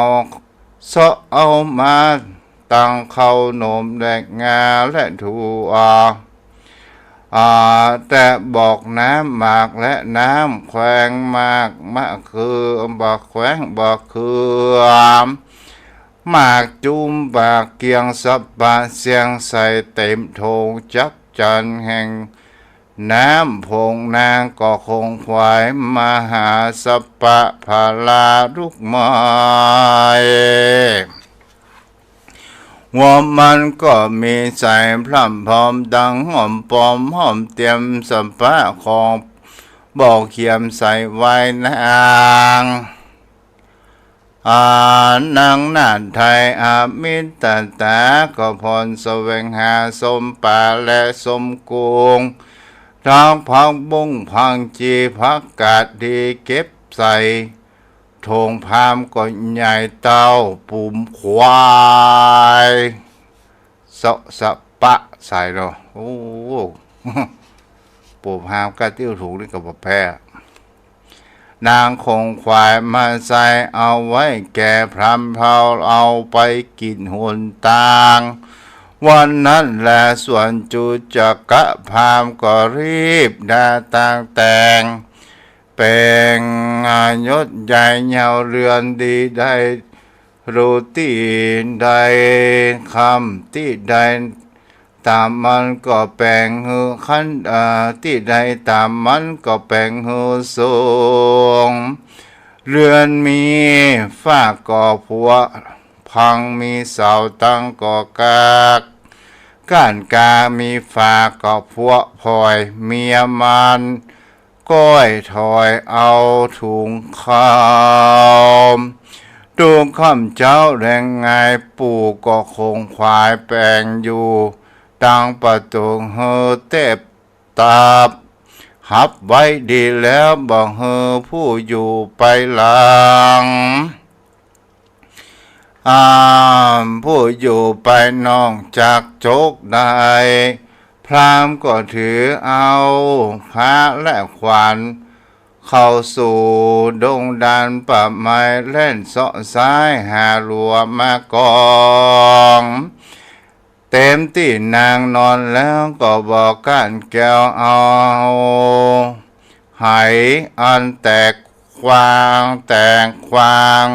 เซาะเอามาตังข้าวนมแดกงาและถั่ว อ่า แต่บอกน้ำหมากและน้ำแขวงหมาก มะเขือ บ่าแขวง บ่าเขือ หมากจุ่ม บ่าเกียง สัปปะเสียง ใส่เต็มถงจักจั่นแห่งน้ำผง นางก็คงไขว่ มหาสัปปะพาราลูกไม้ หัวมันก็มีใส่พร่ำพร้อม ตังหอมปลอมหอมเตรียม สัปปะของบ่าเขียมใส่ไว้นาง อ่า นางนาฏไทยอมิตตาก็ผ่อนแสวงหาส้มป๋าและส้มกุ้ง ตังผักบุ้ง ผักจี ผักกาดตี้เก็บใส่ถงพราหมณ์ก็ใหญ่เต้าปุ๋มควาย ตะสะปะใส่เนาะ โอ้ ปู่พราหมณ์กล้าติ้วถูกนี่ก็บ่แพ้ นางคงขวายมาใส่เอาไว้แก่พราหมณ์เฮา เอาไปกิ๋นหนตาง วันนั้นแลส่วนจุจกะพราหมณ์ก็รีบดาตางแต่ง แป๋งยศใหญ่เยาวเรือนดี ได้รูตี้ใด ค่ำตี้ใด ต๋ามมันก็แป๋งหื้อคัน เอ่อ ตี้ใดต๋ามมันก็แป๋งหื้อสูง เรือนมีฝ้าก็ผัวพัง มีเสาตั้งก็กาก ก้านกามีฝาก็ผัวผ่อย เมียมาร ก้อยถอยเอาถุงข้าว ดูค่ำเจ๊าแลงไง ปู่ก็คงขวายแป๋งอยู่ตางประตู๋ หื้อเต็บตับ หับไว้ดีแล้ว บ่หื้อผู้อยู่ไปหลัง อ่า ผู้อยู่ไปนอกจักจกได้ พราหมณ์ก็ถือเอาพระและขวัญ เข้าสู่ดงดารป่าไม้ แล่นเซาะซ้ายหาหลัวมากอง เต็มตี้นางนอนแล้วก็บ่ก้านแกวเอา ไหอันแตกควางแตกควาง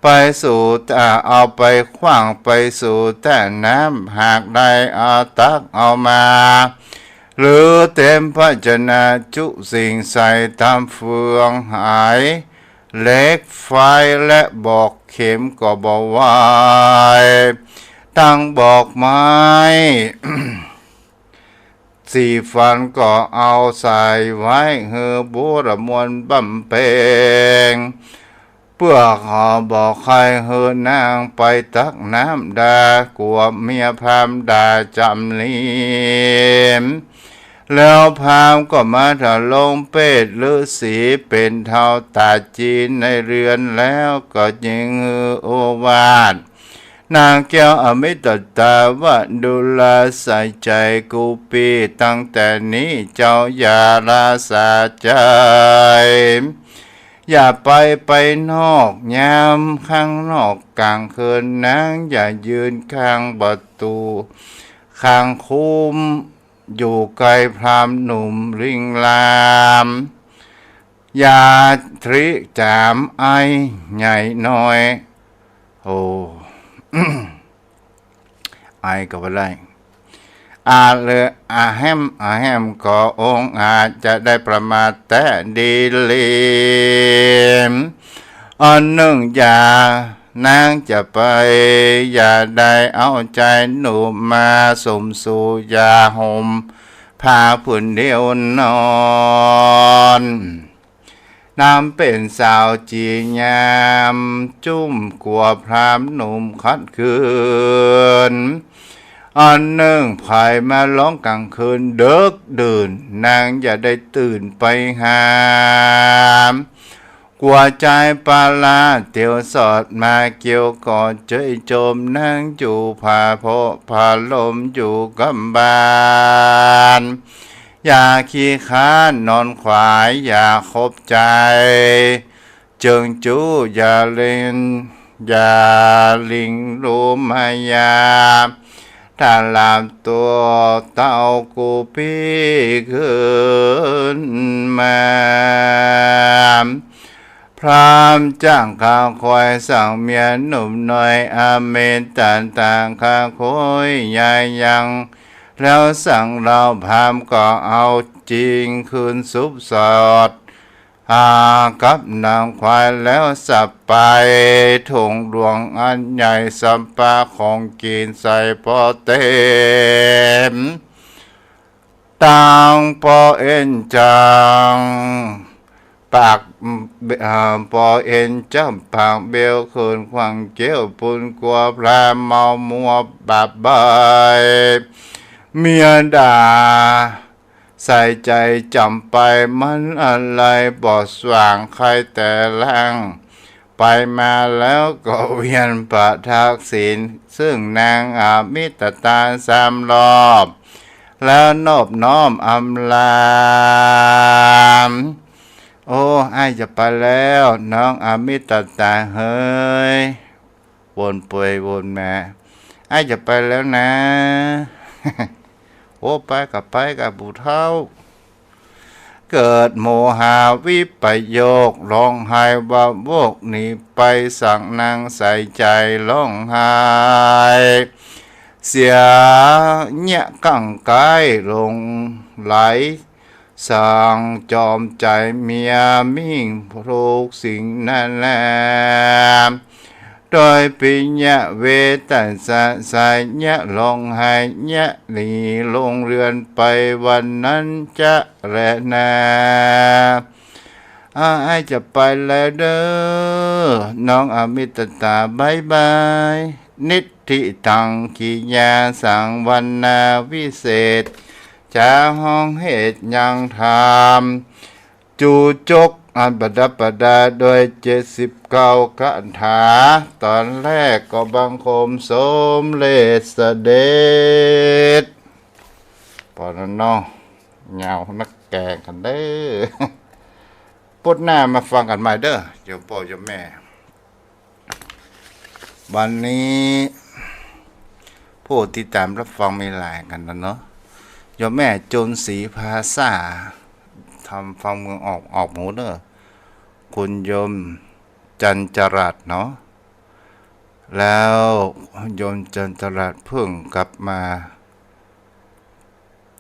ไปสู่ อ่า เอาไปขว้างไปสู่แต้น้ำ หากได้เอาตักเอามา หรือเต็มภาชนะจุสิ่งใส่ต๋ามเฟือง ไหเหล็กไฟและบอกเข็มก็บ่ไหว ตังบอกไม้ สีฟันก็เอาใส่ไว้ หื้อบูรมวลบำเพ็ง เปื้อขอบอกใค่หื้อนางไปตักน้ำดา กั๋วเมียพราหมณ์ด่าจำหลีม แล้วพราหมณ์ก็มาถลงเปตฤๅษี เป๋นเฒ่าต๋าจีนในเรือนแล้ว ก็จึงหื้อโอวาท นางแก้วอมิตตาว่า ดูราใส่ใจ๋กูปี้ ตั้งแต่นี้เจ้าอย่าลาสาใจ๋ อย่าไปไปนอก ยามข้างนอกก๋างคืน นางอย่ายืนข้างประตู๋ ข้างคุ้ม อยู่ไกลพราหมณ์หนุ่มริงราม อย่าทริจามไอใหญ่น้อย โอ้ ไอก็บ่ได้ อาจเหลืออะแฮมอะแฮม ก็องอาจจะได้ประมาทแต๊ดีหลีม อันนึ่งอย่า นางจะไป อย่าได้เอาใจ๋หนุ่มมาสมสู่ อย่าห่มผ้าผืนเดียวนอน นางเป๋นสาวจีนยามจุ้ม กั๋วพราหมณ์หนุ่มขัดขืน อันนึ่งใผมาฮ้องก๋างคืนเดิ็กดื่น นางอย่าได้ตื่นไปหา กั๋วจายปาลาเตียวสอดมาเกี่ยว ก็เจยจม นางอยู่ผาโพผาลมอยู่กำบาน อย่าขี้คร้านนอนขวาย อย่าขบใจ๋ เจิงจู้อย่าเล่น อย่าหลิงลูมายา ถ้าหลับตั๋วเต้ากูปี้คืนมา พราหมณ์จ้างข้าคอยสั่งเมียหนุ่มน้อย อเมตตาตาข้าคอยยายยัง แล้วสั่งเล่าพราหมณ์ก็เอาจริงคืนสุบสอด หากับนางขวายแล้วสับไป ถุงหลวงอันใหญ่สัมปาของกิ๋นใส่ปอเต็ม ตางปอเอ็นจัง ปาก เอ่อ ปอเอ็นจังปากเบลคืนขว้างเกี้ยวปูน กั๋วพราหมณ์เมามัวบาปใบ้ เมียด่า ใส่ใจ๋จ๋ำไป มันอะไรบ่สว่างใค่แต่ล่าง ไป ไปมาแล้วก็เวียนประทักษิณ ซึ่งนางอมิตตาสามรอบ แล้วนอบน้อมอำลา โอ้ อ้ายจะไปแล้ว น้องอมิตตาเหย วนไปวนมา อ้ายจะไปแล้วนะ โอ้ ไปก็ไปก็ ปู่เฒ่า เกิดโมหะวิปโยค ร้องไห้วะโวก หนีไปสังนางใส่ใจ๋ร้องไห้ เสียเยียะกั้งก๋ายหลงไหล สังจอมใจ๋เมียมิ่งทุกสิ่งนั้นแล โดยปิยะเวทะสะสะเยียะ ร้องไห้เยียะ หนีลงเฮือนไปวันนั้นจะแลนา อ้ายจะไปแล้วเด้อ น้องอมิตตา บ๊ายบาย นิทธิตังกิยาสัง วรรณาวิเศษ จะฮ้องเหตุยังธรรม จูจกอันประดับประดาด้วยเจ็ดสิบเก้าคาถา ต๋อนแรกก็บังคมสมเร็จเสด็จ ปอนั้นเนาะ ยาวนักแก่กั๋นเด้อ พุธหน้ามาฟังกั๋นใหม่เด้อ โยมป้อโยมแม่ วันนี้ผู้ติดต๋ามรับฟังมีหลายกั๋นนะเนาะ โยมแม่จุนศรีภาษา ทางฝั่งเมืองออก ออกหมู่เด้อ คุณโยมจันจรัสเนาะ แล้วโยมจันจรัสเพิ่งกลับมา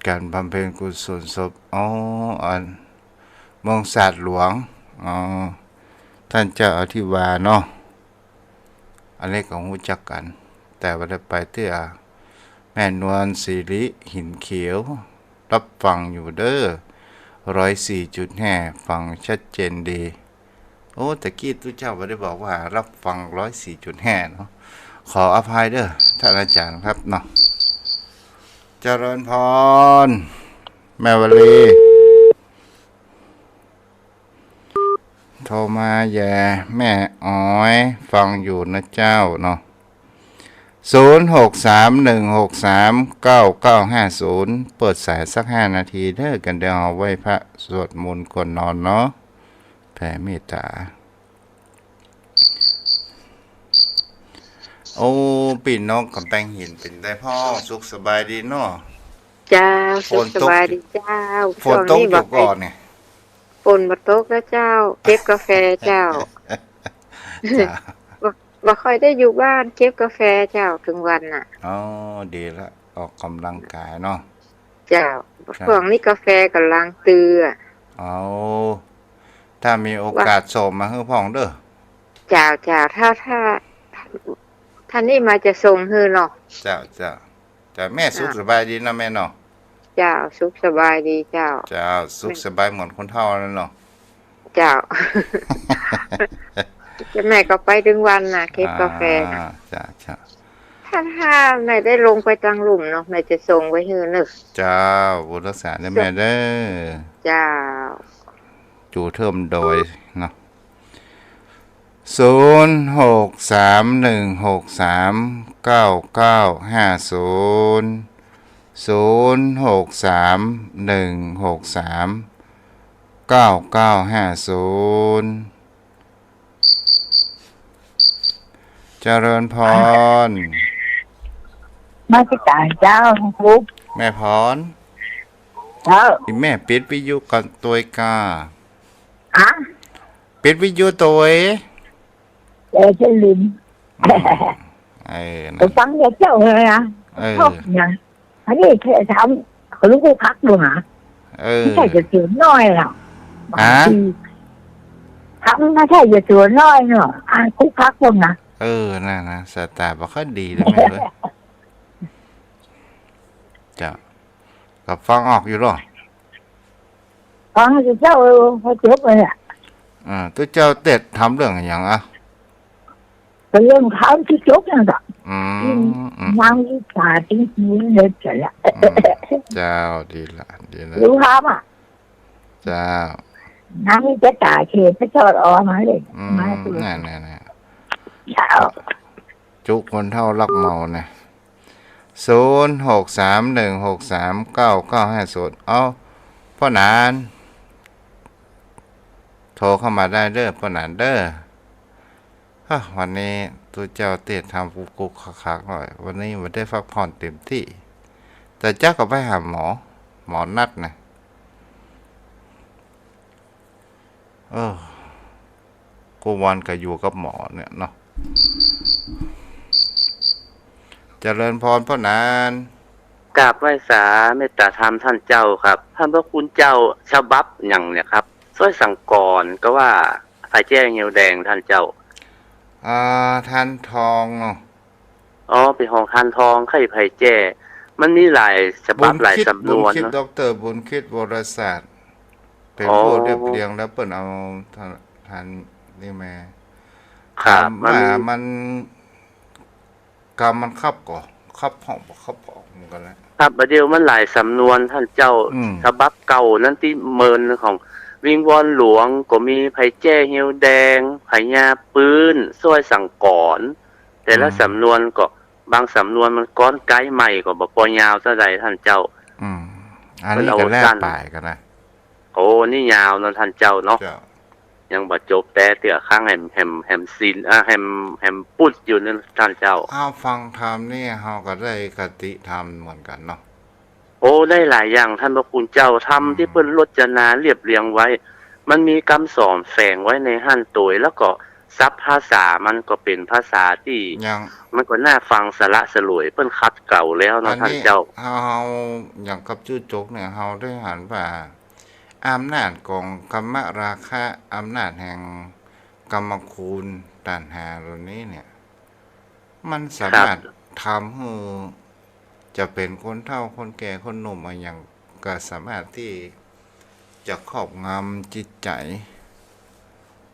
ก๋านบำเพ็ญกุศลศพ อ๋อ อัน เมืองสาดหลวง อ๋อ ต้านเจ้าอธิวาเนาะ อันนี้ก็ฮู้จักกั๋น แต่บ่ได้ไปเตื้อ แม่นวลสิริหินเขียว รับฟังอยู่เด้อ ร้อยสี่จุดห้า ฟังชัดเจนดี โอ้ ตะกี้ตุ๊เจ้าบ่ได้บอกว่ารับฟังร้อยสี่จุดห้าเนาะ ขออภัยเด้อ ท่านอาจารย์ครับเนาะ เจริญพร แม่วลี โทรมาแหย่ แม่อ๋อย ฟังอยู่นะเจ้าเนาะ ศูนย์หกสามหนึ่งหกสามเก้าเก้าห้าศูนย์ เปิดสายสักห้านาทีเด้อ กั๋นเดี๋ยวเอาไหว้พระสวดมนต์ก่อนนอนเนาะ แผ่เมตต๋า โอ้ ปี้นกก๋ำแปงหินเป๋นใดพ่อ สุขสบายดีเนาะ เจ้า สุขสบายดีเจ้า ฝนตก ช่วงนี้บ่ อยู่ก่อเนี่ย ฝนบ่ตกแล้วเจ้า เก็บกาแฟเจ้า เจ้า บ่ บ่ค่อยได้อยู่บ้าน เก็บกาแฟเจ้า เถิงวันน่ะ อ๋อ ดีละ ออกก๋ำลังกายเนาะ เจ้า ครับ ช่วงนี้กาแฟก๋ำลังเตื้อ เอา ถ้ามีโอกาสส่งมาหื้อพ่องเด้อ เจ้า เจ้า ถ้า ถ้า ถ้านี่มาจะส่งหื้อเนาะ เจ้า เจ้า เจ้า แม่สุขสบายดีเนาะแม่เนาะ เจ้า สุขสบายดีเจ้า เจ้า สุขสบายเหมือนคนเฒ่าแล้วเนาะ เจ้า แม่ก็ไปเถิงวันน่ะ เก็บกาแฟน่ะ อ่า เจ้า เจ้า ถ้า ถ้าแม่ได้ลงไปตางลุ่มเนาะ แม่จะส่งไปหื้อเนาะ เจ้า บุญรักษาเด้อแม่เด้อ เจ้า จูเทิมดอยเนาะ ศูนย์หกสามหนึ่งหกสามเก้าเก้าห้าศูนย์ ศูนย์หกสามหนึ่งหกสามเก้าเก้าห้าศูนย์ เจริญพร นมัสก๋านเจ้า แม่พร เจ้า อีแม่ปิดวิทยุก่อนตวยก้า ฮะ ปิดวิทยุตวย เออ จะลืม อืม เออ นะ ไปฟังเจ้าเลยนะ เออ ชอบนะ อันนี้แค่ทำ เขาลูกคักดูนะ เออ ไม่ใช่จะเสือน้อยหรอก ฮะ บางที ทำไม่ใช่จะเสือน้อยเนาะ อ่ะ คุกคักพวกนะ เออ นั่นนะ สายต๋าบ่ค่อยดีเลยแม่เอ้ย เจ้า ก็ฟังออกอยู่หรอ ฟังอยู่เจ้า เออ พอจบเลยอะ อ่า ตุ๊เจ้าเตศน์ทำเรื่องอะหยังอะ ก็เรื่องเขาตี้จบนั่นแหละ อืม อืม นางวิสาตี้นี้เลยเสร็จละ อืม เจ้า ดีละ ดีละ รู้ครับอะ เจ้า นางวิสาเขตไปทอดออกมาเลย อืม มาตัว นั่นๆๆ เจ้า จุคนเฒ่าลักเหมาเนี่ย ศูนย์ หก สาม หนึ่ง หก สาม เก้า เก้า ห้า ศูนย์ เอา ป้อหนาน โทรเข้ามาได้เด้อ ป้อหนานเด้อ ฮะ วันนี้ตุ๊เจ้าเตรียมทำกุกกุกคักๆ หน่อย วันนี้บ่ได้พักผ่อนเต็มตี้ แต่จ๊ะก็ไปหาหมอ หมอนัดนะ เออ กู้วันก็อยู่กับหมอเนี่ยเนาะ เจริญพรป้อหนาน กราบไหว้สาเมตตาธรรมท่านเจ้าครับ ท่านพระคุณเจ้า ฉบับหยังเนี่ยครับ ซ้อยสังกรก็ว่า ไผ่แจ้เหี่ยวแดงท่านเจ้า อ่า ธารทองเนาะ อ๋อ เป๋นของธารทอง ใค่ไผ่แจ้ มันมีหลายฉบับ บุญคิด หลายสำนวน บุญคิด เนาะ ด็อกเตอร์บุญคิด วรศาสตร์ เป๋น อ๋อ ผู้เรียบเรียง แล้วเปิ้นเอาธาร ธารนี่มา ครับ ถามว่ามัน มัน กำมันคับก่อ คับห้องบ่คับห้องเหมือนกันแหละ ครับ บ่าเดี่ยวมันหลายสำนวนท่านเจ้า อืม ฉบับเก่านั้นตี้เมินของวิงวอนหลวงก็มี ไผ่แจ้เหี่ยวแดง พญาปื๊น ซ้อยสังกร แต่ละ อืม สำนวนก็ บางสำนวนมันก๊อนไก๊ใหม่ก็บ่ปอยาวเต้าใดท่านเจ้า อืม อันนี้ก็แลกเปลี่ยนกันนะ โอ้ นี่ยาวเนาะท่านเจ้าเนาะ เจ้า ยังบ่จบแต๊เตื้อ ครั้งแหม แหม แหมสิ้น อ่า แหม แหมปุดอยู่นั่นท่านเจ้า อ้าว ฟังธรรมนี่เฮาก็ได้คติธรรมเหมือนกันเนาะ โอ้ ได้หลายอย่างท่านพระคุณเจ้า ธรรม อืม ตี้เปิ้นรจนาเรียบเรียงไว้ มันมีกำสอนแฝงไว้ในหั้นตวย แล้วก็ศัพท์ภาษามันก็เป๋นภาษาตี้ ยัง มันก็น่าฟังสละสลวย เปิ้นขัดเกลาแล้วเนาะ อันนี้ ท่านเจ้า เฮา อย่างกับจุจกเนี่ย เฮาได้หันว่า อำนาจของกามราคะ อำนาจแห่งกามคุณ ตัณหาเหล่านี้เนี่ย มันสามารถ ครับ ทำหื้อ จะเป๋นคนเฒ่า คนแก่ คนหนุ่ม อะหยัง ก็สามารถตี้จะครอบงำจิตใจ๋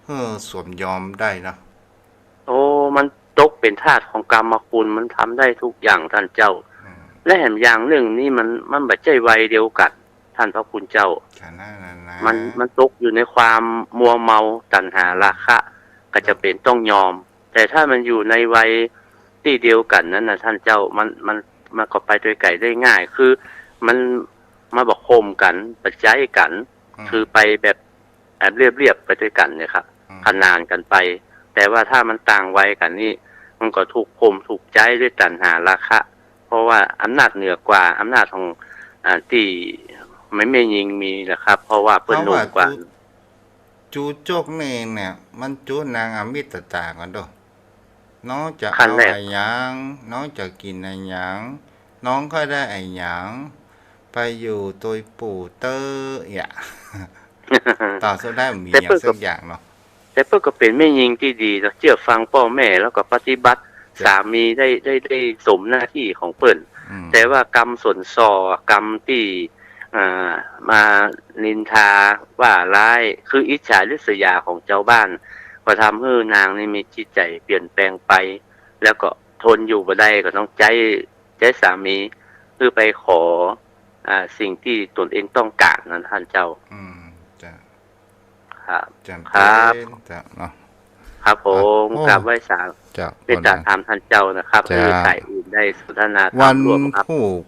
หื้อสมยอมได้นะ โอ้ มันตกเป๋นทาสของกามคุณ มันทำได้ทุกอย่างท่านเจ้า อืม และแหมอย่างนึ่งนี่มัน มันบ่ใจ้วัยเดียวกั๋น ท่านพระคุณเจ้า ขนาดนั้นนะ มัน มันตกอยู่ในความมัวเมา ตัณหาราคะ ก็จะเป๋นต้องยอม แต่ถ้ามันอยู่ในวัยตี้เดียวกั๋นนั้นน่ะท่านเจ้า มัน มัน มันก็ไปตวยกั๋นได้ง่าย คือมัน มันบ่ข่มกั๋น บ่ใจ๊กั๋น อืม คือไปแบบ แบบเรียบๆ ไปตวยกั๋นเนี่ยครับ อืม ขนานกั๋นไป แต่ว่าถ้ามันต่างวัยกั๋นนี่ มันก็ถูกข่มถูกใจ๊ด้วยตัณหาราคะ เพราะว่าอำนาจเหนือกว่า อำนาจของ อ่า ตี้แม่ญิงมีแหละครับ เพราะว่าเปิ้นหนุ่มกว่า เขาว่าจุ จุจกนี่เนี่ย มันจุนางอมิตตากั๋นโด น้องจะเอาอะหยัง น้องจะกิ๋นอะหยัง น้องใค่ได้อะหยัง ไปอยู่ตวยปู่เต๊อะ ต๋อนสุดท้ายบ่มีอะหยังสักอย่างเนาะ แต่เปิ้นก็เป๋นแม่ญิงตี้ดีเนาะ เจื้อฟังป้อแม่ แล้วก็ปฏิบัติ เจ้า สามีได้ ได้ ได้สมหน้าตี้ของเปิ้น อืม แต่ว่ากำสนส่อ กำตี้ อ่า มานินทาว่าร้าย คืออิจฉาริษยาของจาวบ้าน ก็ทำหื้อนางนี่มีจิตใจ๋เปลี่ยนแปลงไป แล้วก็ทนอยู่บ่ได้ ก็ต้องใจ๊ ใจ๊สามี คือไปขอ อ่า สิ่งตี้ตนเองต้องก๋านนั้นท่านเจ้า อืม เจ้า ครับ จำเป๋น ครับ เจ้าเนาะ ครับผม อ่ะ โอ้ กราบไหว้สา เจ้า เมตตาธรรมท่านเจ้านะครับ เจ้า หื้อฝ่ายอื่นได้สนทนาธรรมร่วมครับ วันพูก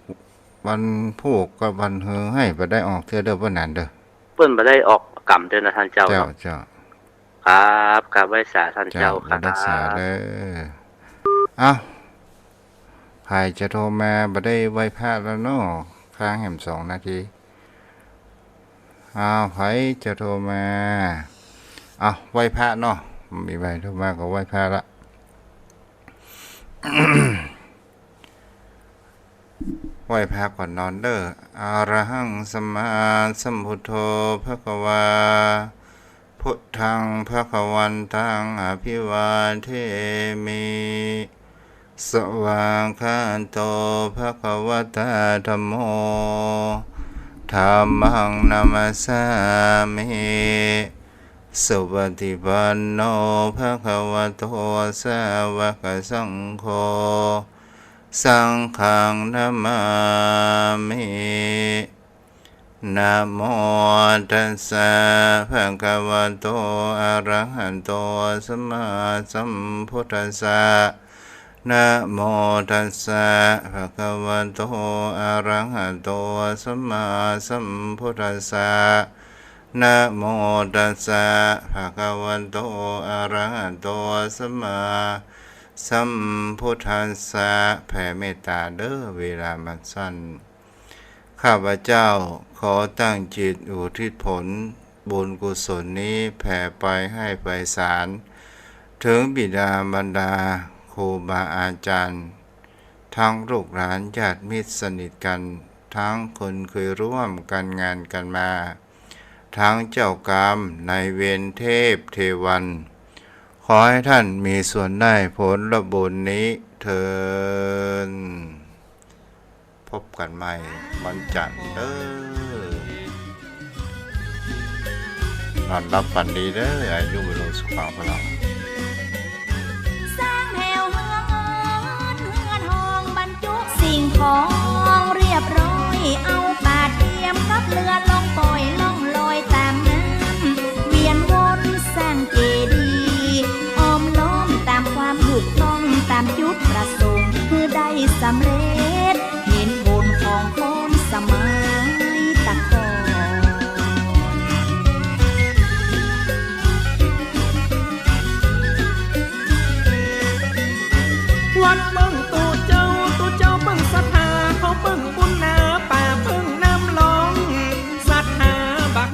วันพูกกับวันเฮือไห้บ่ได้ออกเตื้อเด้อ ป้อหนานเด้อ เปิ้นบ่ได้ออกกำเตื้อนะท่านเจ้า เจ้า เนาะ เจ้า ครับ กราบไหว้สาท่านเจ้า เจ้า ครับ รักษาเด้อ เอ้า ใผจะโทรมา บ่ได้ไหว้พระแล้วเนาะ ค้างแหมสองนาที อ้าว ใผจะโทรมา อ้าว ไหว้พระเนาะ มีใผโทรมาก็ไหว้พระละ ไหว้พระก่อนนอนเด้อ อะระหังสัมมาสัมพุทโธภะคะวา พุทธังภะคะวันตังอะภิวาเทมิ สวากขาโตภะคะวะตาธัมโม ธัมมังนะมัสสามิ สุปฏิปันโนภะคะวะโต สาวกสังโฆ สังฆังนะมามิ นะโมตัสสะ ภะคะวะโต อะระหะโต สัมมาสัมพุทธัสสะ นะโมตัสสะ ภะคะวะโต อะระหะโต สัมมาสัมพุทธัสสะ นะโมตัสสะ ภะคะวะโต อะระหะโต สัมมาสัมพุทธัสสะ แผ่เมตตาเด้อ เวลามันสั้น ข้าพเจ้าขอตั้งจิตอุทิศผลบุญกุศลนี้แผ่ไปให้ไพศาล ถึงบิดามารดา ครูบาอาจารย์ ทั้งลูกหลานญาติมิตรสนิทกัน ทั้งคนเคยร่วมกันงานกันมา ทั้งเจ้ากรรมนายเวรเทพเทวัน ขอให้ท่านมีส่วนได้ผลบุญนี้เทอญ พบกันใหม่วันจันทร์เด้อ นอนหลับฝันดีเด้อ อายุวัณโณสุขังพลัง สร้างแถวเฮือน เฮือนห้องบรรจุสิ่งของเรียบร้อย เอาป่าเทียมกับเฮือลงปล่อยล่องลอยต๋ามน้ำ เวียนวนสร้างเจดีย์ อ้อมล้อมต๋ามความถูกต้อง ต๋ามจุดประสงค์ หื้อได้สำเร็จ เห็นบุญของคนสมัยตะก่อน วัดเปิ้งตุ๊เจ้า ตุ๊เจ้าเปิ้งศรัทธา เขาเปิ้งบุญนาป่าเปิ้งน้ำลอง ศรัทธาบัก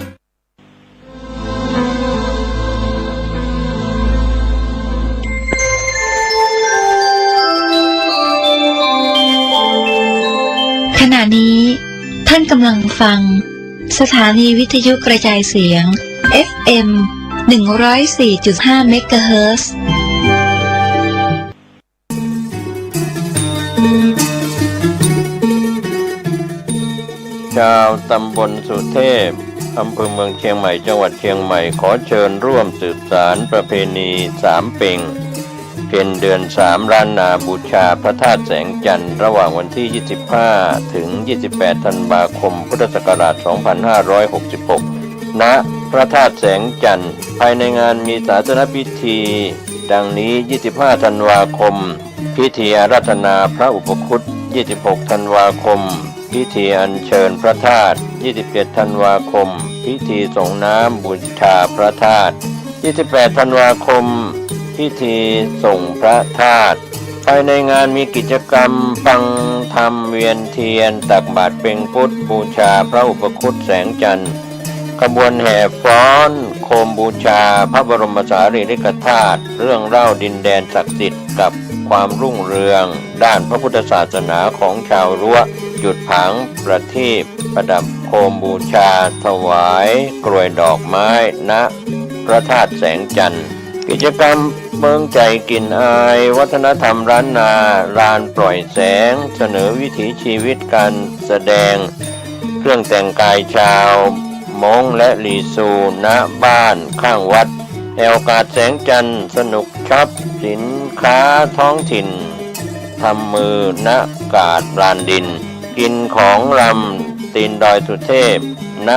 ขณะนี้ท่านกำลังฟังสถานีวิทยุกระจายเสียง เอฟเอ็ม หนึ่งร้อยสี่จุดห้า เมกะเฮิรตซ์ ชาวตำบลสุเทพ อำเภอเมืองเชียงใหม่ จังหวัดเชียงใหม่ ขอเชิญร่วมสืบสานประเพณีสามเป็ง เพ็ญเดือนสาม ล้านนา บูชาพระธาตุแสงจันทร์ ระหว่างวันที่ ยี่สิบห้า ถึง ยี่สิบแปด ธันวาคม พุทธศักราช สองพันห้าร้อยหกสิบหก ณ พระธาตุแสงจันทร์ ภายในงานมีศาสนพิธี ดังนี้ ยี่สิบห้า ธันวาคม พิธีอาราธนาพระอุปคุต ยี่สิบหก ธันวาคม พิธีอัญเชิญพระธาตุ ยี่สิบเจ็ด ธันวาคม พิธีส่งน้ำบูชาพระธาตุ ยี่สิบแปด ธันวาคม พิธีส่งพระธาตุ ภายในงานมีกิจกรรมฟังธรรม เวียนเทียน ตักบาตรเป็งพุทธ บูชาพระอุปคุตแสงจันทร์ ขบวนแห่ฟ้อนโคมบูชาพระบรมสารีริกธาตุ เรื่องเล่าดินแดนศักดิ์สิทธิ์กับความรุ่งเรืองด้านพระพุทธศาสนาของชาวรั้ว จุดผางประทีป ประดับโคมบูชา ถวายกรวยดอกไม้ ณ พระธาตุแสงจันทร์ กิจกรรมเปิงใจ๋กลิ่นอาย วัฒนธรรมล้านนา ลานปล่อยแสง เสนอวิถีชีวิต การแสดงเครื่องแต่งกายชาวม้งและลีซู ณ บ้านข้างวัด แห่โอกาสแสงจันทร์ สนุกช็อปสินค้าท้องถิ่น ทำมือ ณ กาดลานดิน กินของลำตีนดอยสุเทพ ณ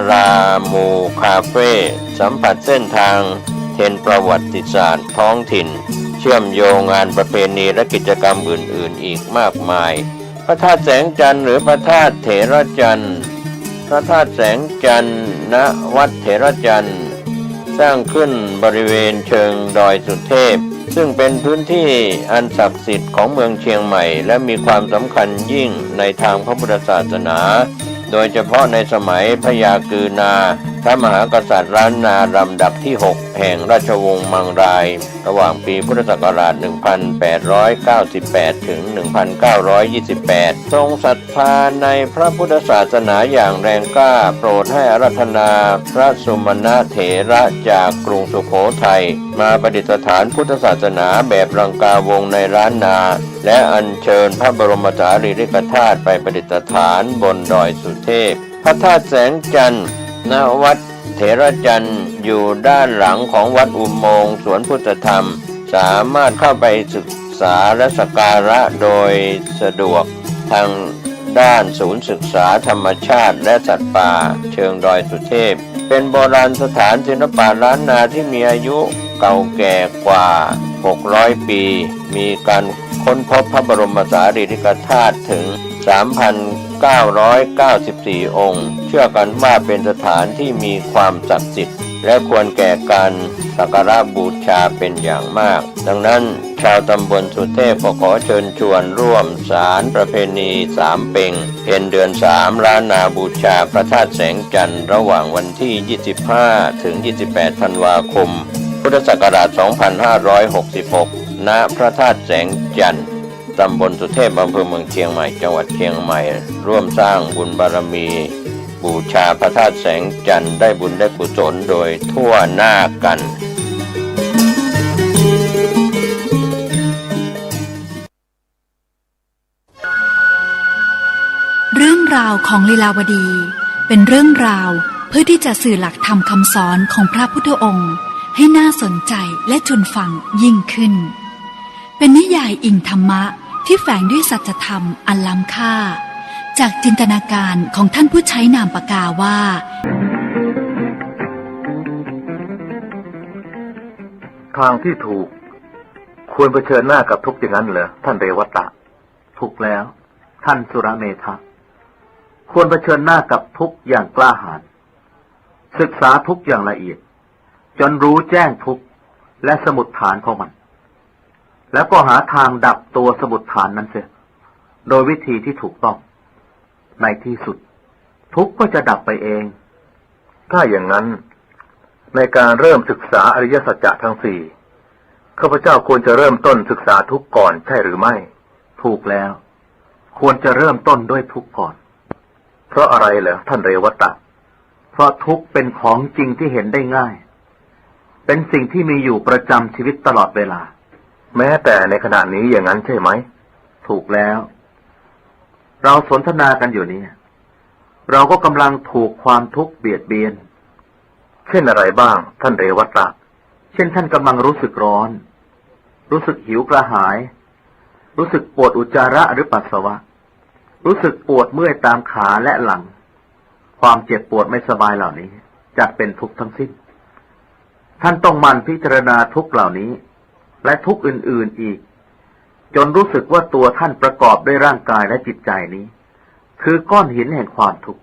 ลามูคาเฟ่ สัมผัสเส้นทางเทรนด์ประวัติศาสตร์ท้องถิ่น เชื่อมโยงงานประเพณีและกิจกรรมอื่นๆ อีกมากมาย พระธาตุแสงจันทร์ หรือพระธาตุเถรจันทร์ พระธาตุแสงจันทร์ ณ วัดเถรจันทร์ สร้างขึ้นบริเวณเชิงดอยสุเทพ ซึ่งเป็นพื้นที่อันศักดิ์สิทธิ์ของเมืองเชียงใหม่ และมีความสำคัญยิ่งในทางพระพุทธศาสนา โดยเฉพาะในสมัยพญากือนา พระมหากษัตริย์ล้านนาลำดับที่หก แห่งราชวงศ์มังราย ระหว่างปีพุทธศักราช หนึ่งพันแปดร้อยเก้าสิบแปด ถึง หนึ่งพันเก้าร้อยยี่สิบแปด ทรงศรัทธาในพระพุทธศาสนาอย่างแรงกล้า โปรดให้อาราธนาพระสุมาณเถระจากกรุงสุโขทัย มาประดิษฐานพุทธศาสนาแบบลังกาวงศ์ในล้านนา และอัญเชิญพระบรมสารีริกธาตุไปประดิษฐานบนดอยสุเทพ พระธาตุแสงจันทร์ ณ วัดเถรจันทร์ อยู่ด้านหลังของวัดอุโมงค์สวนพุทธธรรม สามารถเข้าไปศึกษาและสักการะโดยสะดวกทาง ด้านศูนย์ศึกษาธรรมชาติและสัตว์ป่าเชิงดอยสุเทพ เป็นโบราณสถานศิลปะล้านนาที่มีอายุเก่าแก่กว่าหกร้อยปี มีการค้นพบพระบรมสารีริกธาตุถึงสามพันเก้าร้อยเก้าสิบสี่องค์ เชื่อกันว่าเป็นสถานที่มีความศักดิ์สิทธิ์ และควรแก่การสักการะบูชาเป็นอย่างมาก ดังนั้นชาวตำบลสุเทพก็ขอเชิญชวนร่วมสานประเพณีสามเป็ง เพ็ญเดือนสาม ล้านนาบูชาพระธาตุแสงจันทร์ ระหว่างวันที่ยี่สิบห้าถึงยี่สิบแปดธันวาคม พุทธศักราชสองพันห้าร้อยหกสิบหก ณ พระธาตุแสงจันทร์ ตำบลสุเทพ อำเภอเมืองเชียงใหม่ จังหวัดเชียงใหม่ ร่วมสร้างบุญบารมี บูชาพระธาตุแสงจันทร์ ได้บุญได้กุศลโดยทั่วหน้ากัน เรื่องราวของลีลาวดี เป็นเรื่องราวเพื่อที่จะสื่อหลักธรรมคำสอนของพระพุทธองค์ ให้น่าสนใจและชวนฟังยิ่งขึ้น เป็นนิยายอิงธรรมะที่แฝงด้วยสัจธรรมอันล้ำค่า จากจินตนาการของท่านผู้ใช้นามปากกาว่า ทางที่ถูก ควรเผชิญหน้ากับทุกข์อย่างนั้นเหรอ ท่านเรวัตตะ ถูกแล้ว ท่านสุรเมธะ ควรเผชิญหน้ากับทุกข์อย่างกล้าหาญ ศึกษาทุกข์อย่างละเอียด จนรู้แจ้งทุกข์และสมุฏฐานของมัน แล้วก็หาทางดับตัวสมุฏฐานนั้นเสีย โดยวิธีที่ถูกต้อง ในที่สุด ทุกข์ก็จะดับไปเอง ถ้าอย่างนั้น ในการเริ่มศึกษาอริยสัจจะทั้งสี่ ข้าพเจ้าควรจะเริ่มต้นศึกษาทุกข์ก่อนใช่หรือไม่ ถูกแล้ว ควรจะเริ่มต้นด้วยทุกข์ก่อน เพราะอะไรเหรอ ท่านเรวัตตะ เพราะทุกข์เป็นของจริงที่เห็นได้ง่าย เป็นสิ่งที่มีอยู่ประจำชีวิตตลอดเวลา แม้แต่ในขณะนี้อย่างนั้นใช่ไหม ถูกแล้ว เราสนทนากันอยู่นี้ เราก็กำลังถูกความทุกข์เบียดเบียน เช่นอะไรบ้าง ท่านเรวัตตะ เช่นท่านกำลังรู้สึกร้อน รู้สึกหิวกระหาย รู้สึกปวดอุจจาระหรือปัสสาวะ รู้สึกปวดเมื่อยตามขาและหลัง ความเจ็บปวดไม่สบายเหล่านี้ จัดเป็นทุกข์ทั้งสิ้น ท่านต้องหมั่นพิจารณาทุกข์เหล่านี้ และทุกข์อื่นๆ อีก จนรู้สึกว่าตัวท่านประกอบด้วยร่างกายและจิตใจนี้ คือก้อนหินแห่งความทุกข์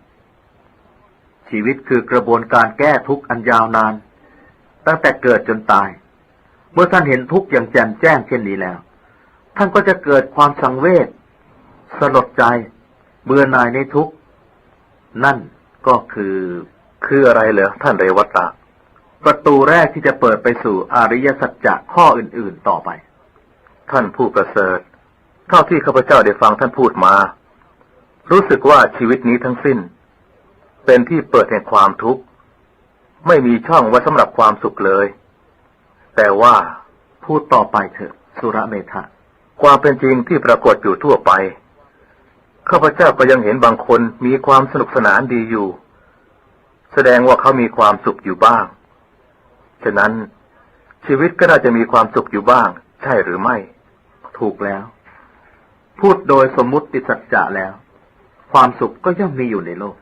ชีวิตคือกระบวนการแก้ทุกข์อันยาวนาน ตั้งแต่เกิดจนตาย เมื่อท่านเห็นทุกข์อย่างแจ่มแจ้งเช่นนี้แล้ว ท่านก็จะเกิดความสังเวช สลดใจ เบื่อหน่ายในทุกข์ นั่นก็คือ คืออะไรเหรอ ท่านเรวัตตะ ประตูแรกที่จะเปิดไปสู่อริยสัจจะข้ออื่นๆ ต่อไป ท่านผู้ประเสริฐ เท่าที่ข้าพเจ้าได้ฟังท่านพูดมา รู้สึกว่าชีวิตนี้ทั้งสิ้น เป็นที่เปิดแห่งความทุกข์ ไม่มีช่องไว้สำหรับความสุขเลย แต่ว่า พูดต่อไปเถอะ สุรเมธะ ความเป็นจริงที่ปรากฏอยู่ทั่วไป ข้าพเจ้าก็ยังเห็นบางคนมีความสนุกสนานดีอยู่ แสดงว่าเขามีความสุขอยู่บ้าง ฉะนั้นชีวิตก็น่าจะมีความสุขอยู่บ้าง ใช่หรือไม่ ถูกแล้ว พูดโดยสมมุติสัจจะแล้ว ความสุขก็ย่อมมีอยู่ในโลก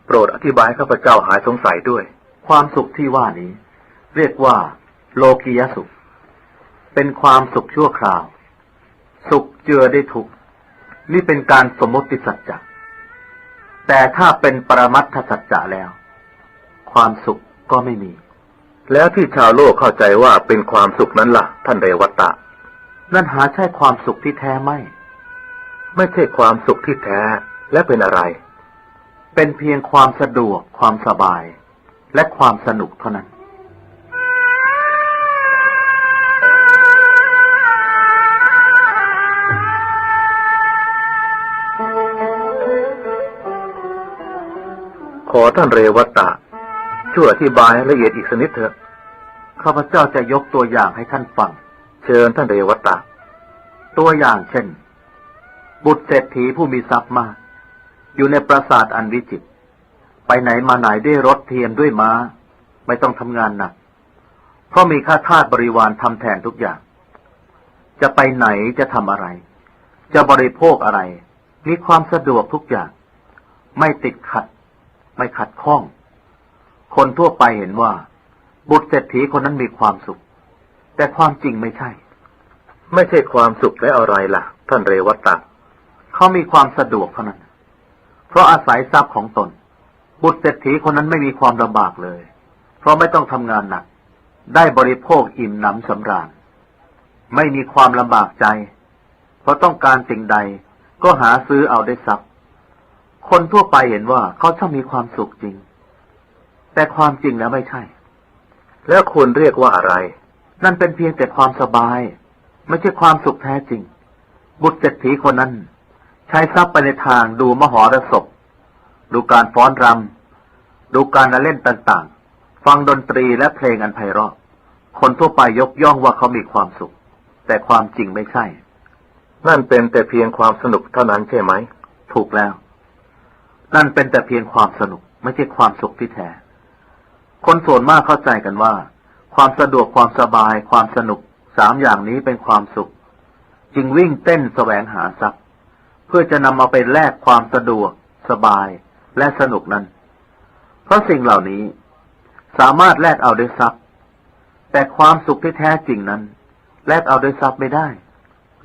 โปรดอธิบายให้ข้าพเจ้าหายสงสัยด้วย ความสุขที่ว่านี้ เรียกว่า โลกียสุข เป็นความสุขชั่วคราว สุขเจือด้วยทุกข์ นี่เป็นการสมมุติสัจจะ แต่ถ้าเป็นปรมัตถสัจจะแล้ว ความสุขก็ไม่มี แล้วที่ชาวโลกเข้าใจว่าเป็นความสุขนั้นล่ะ ท่านเรวัตตะ นั่นหาใช่ความสุขที่แท้ไม่ ไม่ใช่ความสุขที่แท้ และเป็นอะไร เป็นเพียงความสะดวก ความสบาย และความสนุกเท่านั้น ขอท่านเรวัตตะ ช่วยอธิบายให้ละเอียดอีกสักนิดเถอะ ข้าพเจ้าจะยกตัวอย่างให้ท่านฟัง เชิญท่านเรวัตตะ ตัวอย่างเช่น บุตรเศรษฐีผู้มีทรัพย์มาก อยู่ในปราสาทอันวิจิตร ไปไหนมาไหนด้วยรถเทียมด้วยม้า ไม่ต้องทำงานหนัก เพราะมีข้าทาสบริวารทำแทนทุกอย่าง จะไปไหนจะทำอะไร จะบริโภคอะไร มีความสะดวกทุกอย่าง ไม่ติดขัด ไม่ขัดข้อง คนทั่วไปเห็นว่า บุตรเศรษฐีคนนั้นมีความสุข แต่ความจริงไม่ใช่ ไม่ใช่ความสุขแล้วอะไรล่ะ ท่านเรวัตตะ เขามีความสะดวกเท่านั้น เพราะอาศัยทรัพย์ของตน บุตรเศรษฐีคนนั้นไม่มีความลำบากเลย เพราะไม่ต้องทำงานหนัก ได้บริโภคอิ่มหนำสำราญ ไม่มีความลำบากใจ เพราะต้องการสิ่งใดก็หาซื้อเอาด้วยทรัพย์ คนทั่วไปเห็นว่าเขาช่างมีความสุขจริง แต่ความจริงแล้วไม่ใช่ แล้วควรเรียกว่าอะไร นั่นเป็นเพียงแต่ความสบาย ไม่ใช่ความสุขแท้จริง บุตรเศรษฐีคนนั้นใช้ทรัพย์ไปในทางดูมหรสพ ดูการฟ้อนรำ ดูการละเล่นต่างๆ ฟังดนตรีและเพลงอันไพเราะ คนทั่วไปยกย่องว่าเขามีความสุข แต่ความจริงไม่ใช่ นั่นเป็นแต่เพียงความสนุกเท่านั้นใช่ไหม ถูกแล้ว นั่นเป็นแต่เพียงความสนุก ไม่ใช่ความสุขที่แท้ คนส่วนมากเข้าใจกันว่า ความสะดวก ความสบาย ความสนุก สามอย่างนี้เป็นความสุข จึงวิ่งเต้นแสวงหาทรัพย์ เพื่อจะนำเอาไปแลกความสะดวก สบาย และสนุกนั้น เพราะสิ่งเหล่านี้สามารถแลกเอาด้วยทรัพย์ แต่ความสุขที่แท้จริงนั้น แลกเอาด้วยทรัพย์ไม่ได้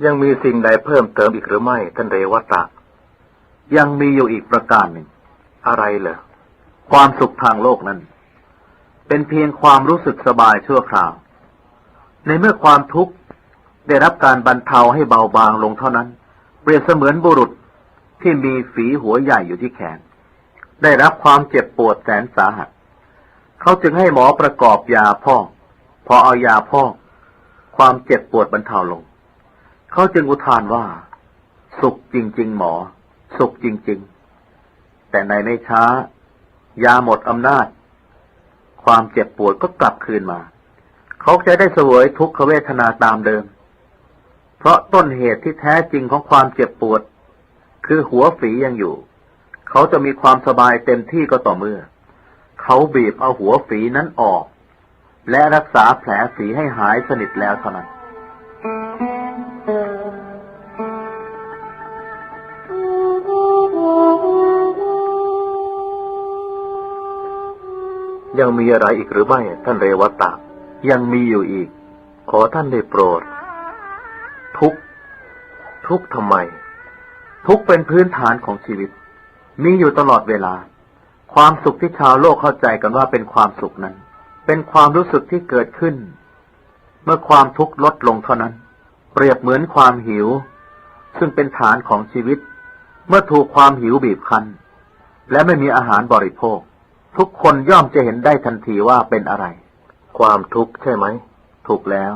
ยังมีสิ่งใดเพิ่มเติมอีกหรือไม่ ท่านเรวัตะ ยังมีอยู่อีกประการหนึ่ง อะไรเหรอ ความสุขทางโลกนั้น เป็นเพียงความรู้สึกสบายชั่วคราว ในเมื่อความทุกข์ได้รับการบรรเทาให้เบาบางลงเท่านั้น เปรียบเสมือนบุรุษที่มีฝีหัวใหญ่อยู่ที่แขน ได้รับความเจ็บปวดแสนสาหัส เขาจึงให้หมอประกอบยาพอก พอเอายาพอก ความเจ็บปวดบรรเทาลง เขาจึงอุทานว่า สุขจริงๆ หมอ สุขจริงๆ แต่ในไม่ช้า ยาหมดอำนาจ ความเจ็บปวดก็กลับคืนมา เขาจะได้เสวยทุกขเวทนาตามเดิม เพราะต้นเหตุที่แท้จริงของความเจ็บปวด คือหัวฝียังอยู่ เขาจะมีความสบายเต็มที่ก็ต่อเมื่อ เขาบีบเอาหัวฝีนั้นออก และรักษาแผลฝีให้หายสนิทแล้วเท่านั้น ยังมีอะไรอีกหรือไม่ ท่านเรวัตตะ ยังมีอยู่อีก ขอท่านได้โปรด ทุกข์ ทุกข์ทำไม ทุกข์เป็นพื้นฐานของชีวิต มีอยู่ตลอดเวลา ความสุขที่ชาวโลกเข้าใจกันว่าเป็นความสุขนั้น เป็นความรู้สึกที่เกิดขึ้น เมื่อความทุกข์ลดลงเท่านั้น เปรียบเหมือนความหิว ซึ่งเป็นฐานของชีวิต เมื่อถูกความหิวบีบคั้น และไม่มีอาหารบริโภค ทุกคนย่อมจะเห็นได้ทันทีว่าเป็นอะไร ความทุกข์ใช่ไหม ถูกแล้ว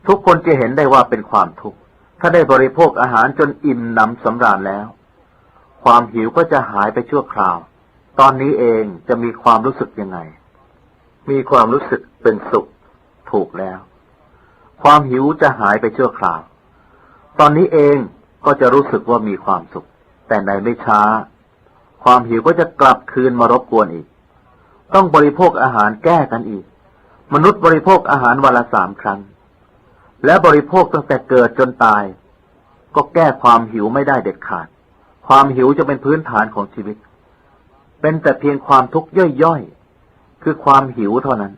ทุกคนจะเห็นได้ว่าเป็นความทุกข์ ถ้าได้บริโภคอาหารจนอิ่มหนำสำราญแล้ว ความหิวก็จะหายไปชั่วคราว ตอนนี้เองจะมีความรู้สึกยังไง มีความรู้สึกเป็นสุข ถูกแล้ว ความหิวจะหายไปชั่วคราว ตอนนี้เองก็จะรู้สึกว่ามีความสุข แต่ในไม่ช้า ความหิวก็จะกลับคืนมารบกวนอีก ต้องบริโภคอาหารแก้กันอีก มนุษย์บริโภคอาหารวันละสามครั้ง และบริโภคตั้งแต่เกิดจนตาย ก็แก้ความหิวไม่ได้เด็ดขาด ความหิวจะเป็นพื้นฐานของชีวิต เป็นแต่เพียงความทุกข์ย่อยๆ คือความหิวเท่านั้น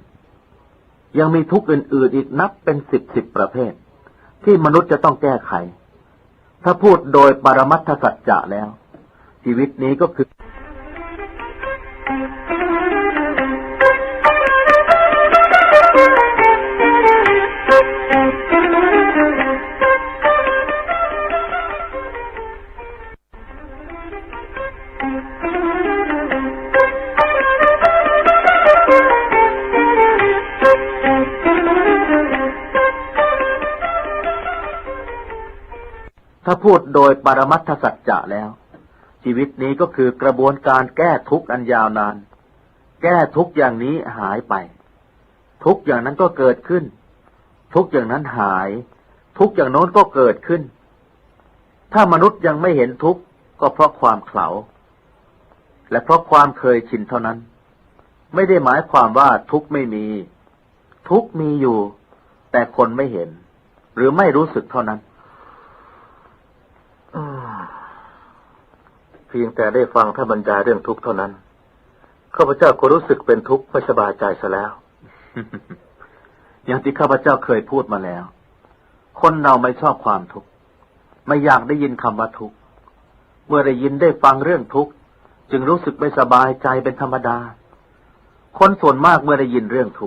ยังมีทุกข์อื่นๆ อีกนับเป็นสิบสิบประเภท ที่มนุษย์จะต้องแก้ไข ถ้าพูดโดยปรมัตถสัจจะแล้ว ชีวิตนี้ก็คือ ถ้าพูดโดยปรมัตถสัจจะแล้ว ชีวิตนี้ก็คือกระบวนการแก้ทุกข์อันยาวนาน แก้ทุกข์อย่างนี้หายไป ทุกข์อย่างนั้นก็เกิดขึ้น ทุกข์อย่างนั้นหาย ทุกข์อย่างโน้นก็เกิดขึ้น ถ้ามนุษย์ยังไม่เห็นทุกข์ ก็เพราะความเขลา และเพราะความเคยชินเท่านั้น ไม่ได้หมายความว่าทุกข์ไม่มี ทุกข์มีอยู่ แต่คนไม่เห็น หรือไม่รู้สึกเท่านั้น อืม เพียงแต่ได้ฟังท่านบรรยายเรื่องทุกข์เท่านั้น ข้าพเจ้าก็รู้สึกเป็นทุกข์ไม่สบายใจเสียแล้ว อย่างที่ข้าพเจ้าเคยพูดมาแล้ว คนเราไม่ชอบความทุกข์ ไม่อยากได้ยินคำว่าทุกข์ เมื่อได้ยินได้ฟังเรื่องทุกข์ จึงรู้สึกไม่สบายใจเป็นธรรมดา คนส่วนมากเมื่อได้ยินเรื่องทุกข์